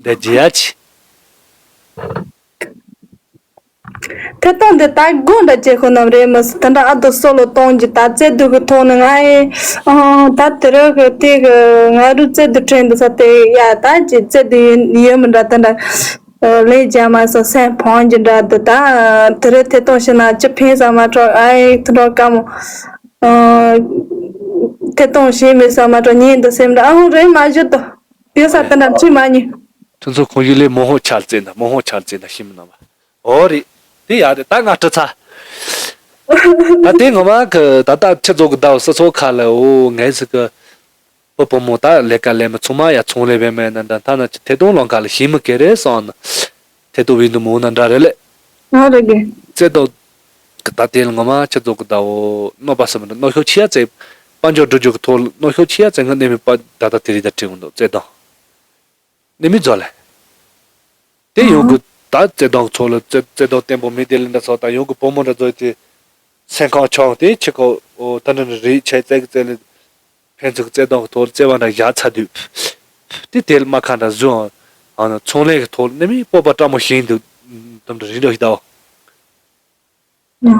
འདི་རྒྱལ་ཆེ། ཐད་གཏོང་འདི་ད་དགོངས་འདྲ་བྱེད་ཁོ་ནམ་རེད་མ་ཟད་ད་འདྲ་ཨ་དོ་སོ་ལོ་གཏོང་རྒྱུ་ད་བཙད་སྡུག་གི་ཐོག་ནས་ང་ཨེ། ཨོ་ད་དེ་རོ་གི་དེ་གི་ང་རུ་བཙད་སྡུག་དྲན་འདུག་ས་དེ་ཡ་ད་ཅི་བཙད་སྡུག་ཡོད་ཡོད་མི་འདྲ་ད་འདྲ། ལས་རྒྱ་མ་སོ་སེམས་ཕོང་གི་འདྲ་འདུག་ད་དེ་རེ་ཐད་གཏོང་བྱས་ན་ཅི་ཕན་ས་མ་གྲོགས་ཨའི་ཐུ་འགྲོ་དཀའ་མོ། ཐད་གཏོང་བྱས་མེད་ས་མ་གྲོགས་ཉིན་འདི་སེམས་འདྲ་ཨ་ཧོ་རེ་མ་བཞུད་དོ། ཡོད་ས་དེ་འདྲ་ཅི་མ་ཉི། ཁྱོད་ཚོ་ཁོང་ཡུལ་ལས་མོ་ཧོ་ཆར་རྩེ་འདྲ་མོ་ཧོ་ཆར་རྩེ་འདྲ་ཤི་མི་ནང་བ། ཨོ་རེད། དེ་ཡག་རེད་ད་ང་སྤྲོ་ཚ། ད་དེ་ངོ་མ་གི་ད་ལྟ་ཁྱེད་ཚོ་གི་ཟླ་བ་སི་ཚོ་ཁ་ལ་འོ་ངས་ཟིག་གི་བུ་བུ་མོ་ད་ལས་ཀ་ལས་མི་ཚང་མ་ཡ་ཚོང་ལས་བས་མེད་ན་འདྲ་ཐ་ན་ཅི་ཐད་གཏོང་ལོང་ཁ་ལ་ཤེས་མི་སྐད་རེད་སོང་ན། ཐད་གཏོང་བའི་འདུ་མོ་ན་འདྲ་རེད་ལེ། ང་རེད་གི། རྩེ་ཏོ། གི་ད་དེ་ལ་ངོ་མ་ཁྱེད་ཚོ་གི་ཟླ་བོ་གནོད་པ་སེམས་མི་འདུག་གནོད་ཤུགས་ཆེ་ཡ་རྩེ། དཔལ་འབྱོར་སྒྲུབ་རྒྱུ་གི་ཐོག་ལ་གནོད་ཤུགས་ཆེ་ཡ་རྩེ་ང་གནས་མི་པ་ད་ད་དེ་རིགས་ད་དྲན་གི་འདུག་རྩེ་དང་། གནས་མི་རྫོགས་ལེ། དེ་ཡོང་གི་ད་བརྩེ་དུང་ཚོགས་ལ་བརྩེ་བརྩེ་དུང་བརྟན་པོ་མི་དེ་ལ་འདྲ་ཚོགས་དང་ཡོང་གི་བུ་མོ་འདྲ་ཚོགས་དེ་སེམས་ཁམས་ཆུང་དེ་ཆི་ཁོ་ཨོ་ད་འདྲ་འདྲ་རེད་ཆེ་བརྩེ་གི་བརྩེ་ལ་ཕན་ཚུན་བརྩེ་དུང་གི་ཐོག་བརྩེ་བ་འདྲ་བཞག་ཚར་དུས་དེ་དེ་ལ་མ་ཁ་འདྲ་བཟོས་ཨང་ཚོང་ལས་ཀྱི་ཐོག་ནི་མི་སྤོབས་པ་སྤྲང་མོ་ཞིག་འདུག་དམ་འདྲ་རིན་འདྲ་ཞིག་ད་ཨོ།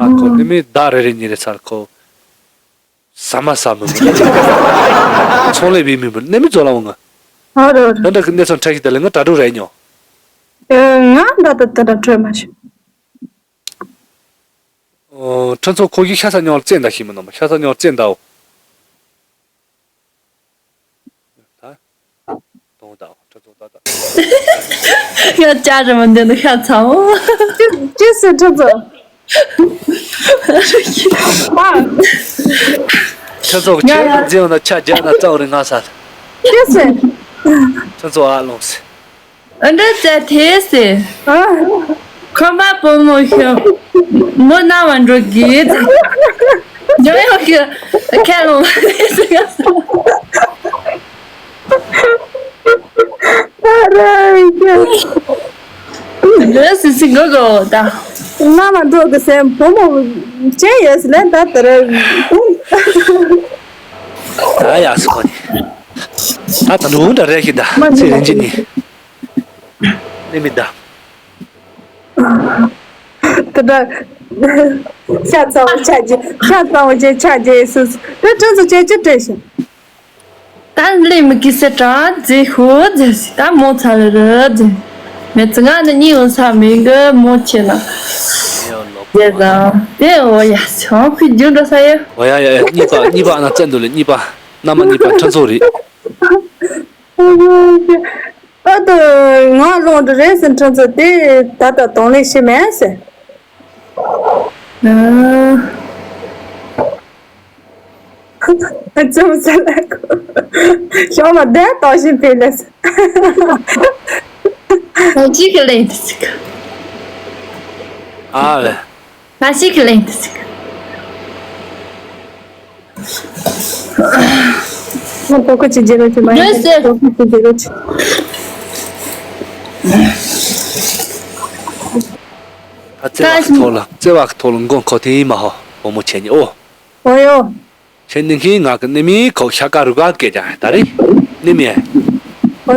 ཨ་ཁོ་ནི་མི་ཟླ་རེ་རེ་ཉིན་རེ་ཚར་ཁོ། ཟ་མ་ཟ་མི་འདུག་ཚོང་ལས་བྱེད་མི་འདུག་གནས་མི་ཚོ་ལ་འོང་ང་། ཨ་རོ་རོ། ད་འདྲ་གི་གནས་ཚང་འཕྲད་ཤིག་ད་ལེ་ང་གྲ་སྒྲིག་རེད་ཉོ། ཨེ་ང་ད་ད་ད་ད་འཕྲད་མ་ཤི། ཨོ་ཁྲི་ཚོ་ཁོ་གི་ཤ་ཚ་ཉོ་བར་བཙན་ད་ཤི་མི་ནམ་ཤ་ཚ་ཉོ་བར་བཙན་ད་འོ། ད། གཏོང་དང་ཁྲི་ཚོ་ད་ད། ཡ་ཅག་རེ་མ་འདི་ནི་ཤ་ཚ་འོ། ཅི་ཅི་སེ་ཁྲི་ཚོ། ཁྲི་ཚོ་ཁྱེད་ཡ་ཡ་རྫིང་ན་ཆ་རྒྱ་ན་གཙང་རེ་ང་ས། ཅི་སེ། ཁྲི་ཚོ་ཨ་ལོང་སེ། ཨ་འདྲ་བྱ་དེ་སེ། ཨ། ཁམས་པ་བུ་མོ་ཤོག་མོ་ན་བ་འགྲོ་གི་ཟེར། འཇོ་ཡོང་གི་ཁ་ལོང་བ་རེད་ཟེར་ག་ས། ཨ་ར་ཡ། འདི་སི་སི་གོ་གོ་ད། ང་ལ་འགྲོ་གི་སེམས་བུ་མོ་ཅན་ཡོད་སི་ལན་ད་དེ་རེད། ད་ཡ་སི་གོ་ནི། ད་ད་འགྲོ་འདྲ་རེད་ཤི་ད་ཚེ་རིན་ཅི་ནི། ནི་མི་ད། དེ་འདྲ། ཤ་ཚ་བོ་ཆ་རྒྱས་ཤ་ཚ་བོ་ཆ་རྒྱས་སུ་དེ་ཁྲི་ཚོ་ཆེ་ཆེ་སྤྲད་ཤིང་། ད་ལས་མི་གི་སེ་དྲ་རྫི་ཤོ་རྫི་ད་མོ་ཚ་ལ་ར་རྫི་མེ་ཙི་ང་ནི་གཉིད་འོང་ས་མི་གི་མོ་ཆེ་ལ་རྫི་ད་དེ་འོ་ཡ་ཆང་ཁུ་རྒྱུ་འགྲོ་ས་ཡ། འོ་ཡ་ཡ་ཡ་གཉིས་པ་གཉིས་པ་ཨ་ན་བཙན་འདུག་ལ་གཉིས་པ་མནའ་མ་གཉིས་པ་ཁྲི་ཚོ་རེད། ཨ་ཏོ་ང་ལོང་དུ་རེད་ཟེར་ཁྲི་ཚོ་དེ་ད་ལྟ་གདོང་ལེན་ཤི་མེད་ཟེར། ཨ་ཙམ་ཟེར་ལ་གོ་ཤོག་མ་བསྡད་དོགས་ཤིང་ཕེ་ལེ་ཟེར། ང་ཅིག་གི་ལེན་དུ་ཟིག་ཨ་ལེ། ང་ཅིག་གི་ལེན་དུ་ཟིག་ང་ཏོག་ཅིག་རྗེ་རོ་ཅིག་མ་ཡིན་ཏོག་ཅིག་རྗེ་རོ་ཅིག་ད་བརྩེ་བ་གི་ཐོག་ལ་བརྩེ་བ་གི་ཐོག་ལ་མགོ་འཁོར་དེ་ཡིན་མ་ཧོ་བུ་མོ་ཆེ་ཉི་ཨོ། ཨོ་ཡོ། ཁྱེད་ནི་ཁྱེད་ང་གི་ནི་མི་ཁོ་ཤ་ཀ་རུ་ག་སྐད་ཀྱང་ད་རེ་ནི་མི་ཨོ་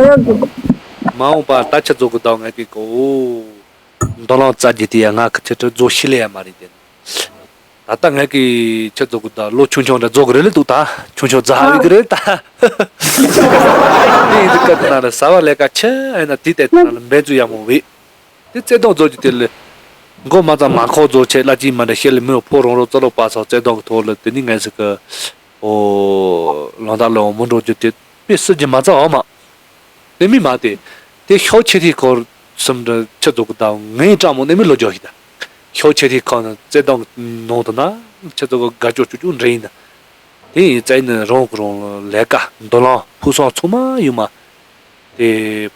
ཡོ་གི། མ་འོངས་པར་ད་ཁྱེད་ཚོ་གི་ཟླ་ང་གི་གོ་འདོ་ལང་རྩ་རྒྱུ་དེ་ཡ་ང་གི་ཁྱེད་ཚོ་རྫོགས་ཤི་ལེ་ཡ་མ་རེད་དེ། ད་ལྟ་ང་གི་ཁྱེད་ཚོ་གི་ད་ལོ་ཆུང་ཆུང་འདྲ་རྫོགས་གི་རེད་ལེ་འདུག་ད་ཆུང་ཆུང་རྫ་ཧ་བི་གི་རེད་ད། དེ་ཡིན་དུས་སྐབས་དེ་ན་ལ་ཟ་བ་ལས་ཀ་ཆེ་ཨེ་ན་དེ་ལྟ་དེ་ན་ལ་འབད་རྩོལ་ཡག་མོ་བས། དེ་བརྩེ་དུང་རྫོགས་རྒྱུ་དེ་ལས། མགོ་མ་ཙམ་མ་འཁོར་རྫོགས་ཆེ་བླ་སྤྱི་མ་འདྲ་ཤེས་ལ་མི་ཕོ་རོང་རོ་རྩ་ལོ་པ་སོགས་བརྩེ་དུང་གི་ཐོག་ལ་དེ་ནི་ངས་ཟིག་གི་ཨོ་ལོང་ད་ལོ་མུ་འགྲོ་རྒྱུ་དེ་དཔེ་སྲིད་ཀྱི་མ་རྩ་འོ་མ། དེ་མི་མ་དེ་དེ་ཤོག་ཆེ་ཐིག་སྐོར་སུམ་འདྲ་ཆེ་རྫོགས་གི་ད་ངའི་སྤྲང་མོ་ནས་མི་ལོ་རྒྱོ་ཞིག་ད། ཤོག་ཆེ་ཐིག་ཁང་ན་བརྩེ་དུང་གི་ནང་དུ་ན་ཆེ་རྫོགས་གི་དགའ་སྐྱོ་ཆུ་ཆུ་འདྲ་ཡིན་ད། དེ་ཡིན་ཙའི་ནི་རང་གི་རང་ལས་ཀ་འདོ་ལང་ཕུགས་བསམ་ཚང་མ་ཡོད་མ། དེ་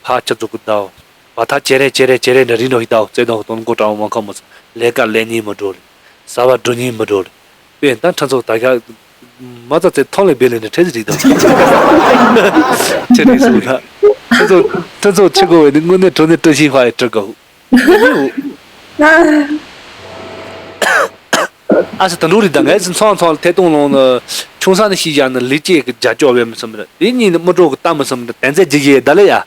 ཕ་ཁྱི་ཚོ་གི་ཟླ་བ་ད་ཅེ་རེ་ཅེ་རེ་ཅེ་རེ་འདྲ་རིང་འགྲོ་ཡི་ཟླ་བ་བརྩེ་དུང་གི་དོན་མགོ་དྲང་མ་ཁ་མོ་ལས་ཀ་ལས་ཉིན་མི་འགྲོ་ལེ། ཟ་བ་འགྲོ་ཉིན་མི་འགྲོ་ལེ། དཔེ་ད་ཁྲ་ཚོ་ད་ཤ་མ་ཚ་ཚེ་ཐང་ལས་བེ་ལེ་འདྲ་ཁྲེ་ཟི་རིག་དང་ཁྲེ་རིག་སུ་ད་ཁྲ་ཚོ་ཁྲ་ཚོ་ཆི་གོ་བས་ནི་དངོས་གནས་གྲོ་ནས་གྲོ་ཞིག་ཧ་ཡི་གྲི་གོ། ཨ་ས་ད་འགྲོ་རི་ད་ངས་ཚང་ཚང་ལ་ཐད་གཏོང་ལོང་ན་ཆུང་ས་ནས་ཤི་བཞག་ན་ལི་ཅེ་གི་རྒྱ་ཅོག་བས་མི་སམ་ར་དེ་གཉིས་ནི་མི་འགྲོ་གི་ད་མི་སམ་ར་དན་ཚད་ཇི་ཡེ་ད་ལེ་ཡ།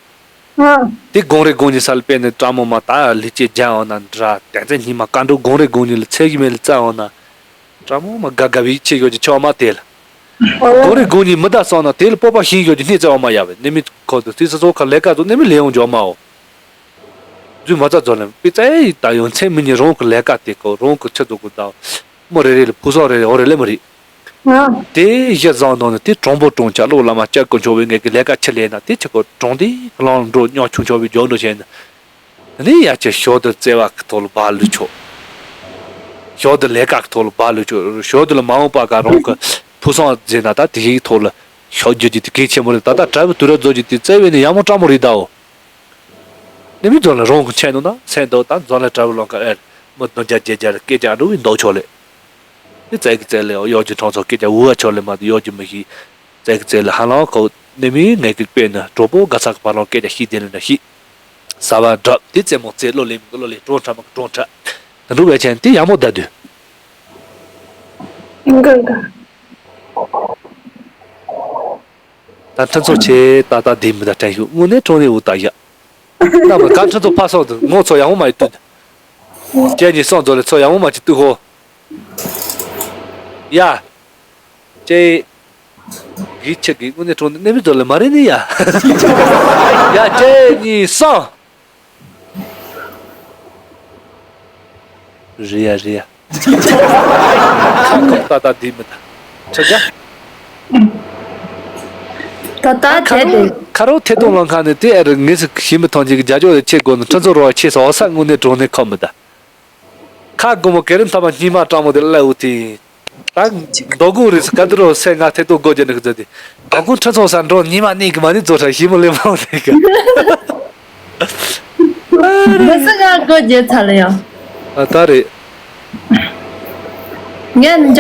དེ་དགོང་རེ་དགོང་གཉིས་ས་ལ་པས་ནི་ཀྲ་མོ་མ་ད་ལི་ཅེ་རྒྱ་འོ་ན་འདྲ་དན་ཚད་སྙིང་མ་ཀ་འགྲོ་དགོང་རེ་དགོང་གཉིས་ལ་ཚད་གི་མེ་ལ་རྩ་འོ་ན། ཀྲ་མོ་མ་དགའ་དགའ་བའི་ཆེ་ཡོད་ཀྱི་ཆོག་མ་དེ་ལ། དགོང་རེ་དགོང་གཉིས་མི་ད་སོང་ན་དེ་ལ་སྤོབས་པ་ཤིང་ཡོད་ཀྱི་སྣེ་རྩ་འོ་མ་ཡ་བས་ནི་མི་ཁོ་ཚོ་དེ་སོ་སོ་ཁ་ལས་ཀ་ཚོ་ནི་མི་ལས་འོང་འཇོག་མའོ། རྫུན་མ་རྩ་རྫོགས་ལ་པི་ཙའི་ད་ཡོང་ཚེ་མི་ཉིད་རང་གི་ལས་ཀ་དེ་ཁོ་རང་གི་ཆུ་ཚོད་གི་ད། མོ་རེ་རེ་ལ་ཕུགས་བསམ་རེ་རེ་འོ་རེ་ལེ་མི་རེད། དེ་གཞི་བཟང་དང་ནི་དེ་གྲོང་པོ་གྲོང་ཆ་ལོ་བླ་མ་སྐྱབས་དཀོན་མཆོག་བའི་ངེད་ཀྱི་ལས་ཀ་ཆི་ལས་ན་དེ་ཆི་གོ་གྲོང་དེ་གླང་འགྲོ་སྙོག་ཆུང་ཆོག་བའི་ཇོ་འགྲོ་བྱས་ན། དེ་ནས་ཡ་ཆེ་ཞོ་དུ་བརྩེ་བ་གི་ཐོག་ལ་བ་ལུས་ཆོག་ཞོ་དུ་ལས་ཀ་གི་ཐོག་ལ་བ་ལུས་ཆོག་ཞོ་དུ་ལ་མ་འོངས་པ་ག་རང་གི་ཕུགས་བསམ་མཛད་ན་ད་དེ་ཡི་ཐོག་ལ་ཞོ་རྒྱུ་དེ་དེ་གལ་ཆེན་པོ་རེད། ད་ལྟ་གྲྭ་བའི་དུས་རབས་རྫོགས་ཀྱི་དེ་བརྩེ་བས་ནི་ཡ་མོ་སྤྲང་མོ་རེད་དའོ། ནི་མི་ཚོ་ལ་རང་གི་ཆས་ནོ་ན་སེམས་འདུག་ད་འཛོམས་ལ་གྲྭ་བའི་ལོང་ཀ་ཨེ་མི་གདོང་རྒྱ་རྒྱ་རྒྱ་ལ་སྐད་ཆ་འགྲོ་བའི་འདོག་ཆོག་ལེ། ནི་བཙལ་གི་བཙལ་ལེ་གཡོག་གི་གྲོང་ཚོ་སྐད་ཆ་འུ་བ་ཆོག་ལེ་མ་དུ་གཡོག་གི་མི་ཤི། བཙལ་གི་བཙལ་ལེ་ཧ་ལང་ཁོ་ནི་མི་ངས་ཀི་དཔེ་ནི་གྲོགས་པོ་ག་ཚ་གི་བར་ལོང་སྐད་ཆ་ཤི་དེ་ལེ་ན་ཤི། ས་བ་འགྲོ་དེ་རྩེ་མོ་རྩེ་བློ་ལེ་མི་གི་བློ་ལེ་གྲོང་ཁྲ་མ་གི་གྲོང་ཁྲ། ད་འགྲོ་བའི་ཆེན་དེ་ཡ་མོ་ད་དུས། འགའ་འགའ། ད་ཁྲི་ཚོ་ཆེ་ད་ད་དེ་མི་ད་དྲན་ཤུགས་དངོས་གནས་གྲོང་ནས་འུ་ད་ཡ། ད་མི་ག་ཁྲི་ཚོ་ཕ་སོང་དུ་ངོ་ཚོ་ཡང་མོ་མ་ཡི་དུས། ཁྱེད་གཉིས་སོང་ཚོ་ལས་ཚོ་ཡང་མོ་མ་ཅི་དུས་ཧོ། ཡ། ཅེ། གི་ཆེ་གི་དངོས་གནས་གྲོང་ནས་གནས་མི་ཚོ་ལས་མ་རེད་ནི་ཡ། ཡ་ཁྱེད་གཉིས་སོང་། རེད་ཡ་རེད་ཡ། ཁ་ཁོག་ཏག་ཏག་འདི་མི་ད། ཁྲི་ཀ་ད་ད་ཁ་རོ་དེ་དེ། ཁ་རོ་ཐད་གཏོང་ལང་ཁ་ནས་དེ་ཨེ་རུ་ངེས་སུ་ཤིང་མི་ཐང་ཅིག་རྒྱ་ཅོག་ལས་ཆེ་དགོས་ནི་ཁྲི་ཚོ་རོ་བ་ཆེ་སོ་ས་དངོས་གནས་གྲོང་ནས་ཁོ་མི་ད། ཁ་དགོང་མོ་གེ་རི་མཐའ་མ་སྙིང་མ་སྤྲང་མོ་དེ་ལ་འུ་ཐི། ད་མདོ་དགོང་རེས་སུ་ག་དུ་རོ་སེ་ང་ཐད་གཏོང་སྒོ་རྒྱ་ནི་གི་ཛ་དེ། མདོ་དགོང་ཁྲི་ཚོ་ས་འགྲོ་སྙིང་མ་གནས་གི་མ་ནི་རྫོ་ཁྲ་ཤིང་མི་ལེ་མ་འོ་ནི་གི། མི་སི་ང་སྒོ་རྒྱག་ཚར་ལ་ཡང་། ཨ་ད་རེད། ངས་ནི་འཇའ་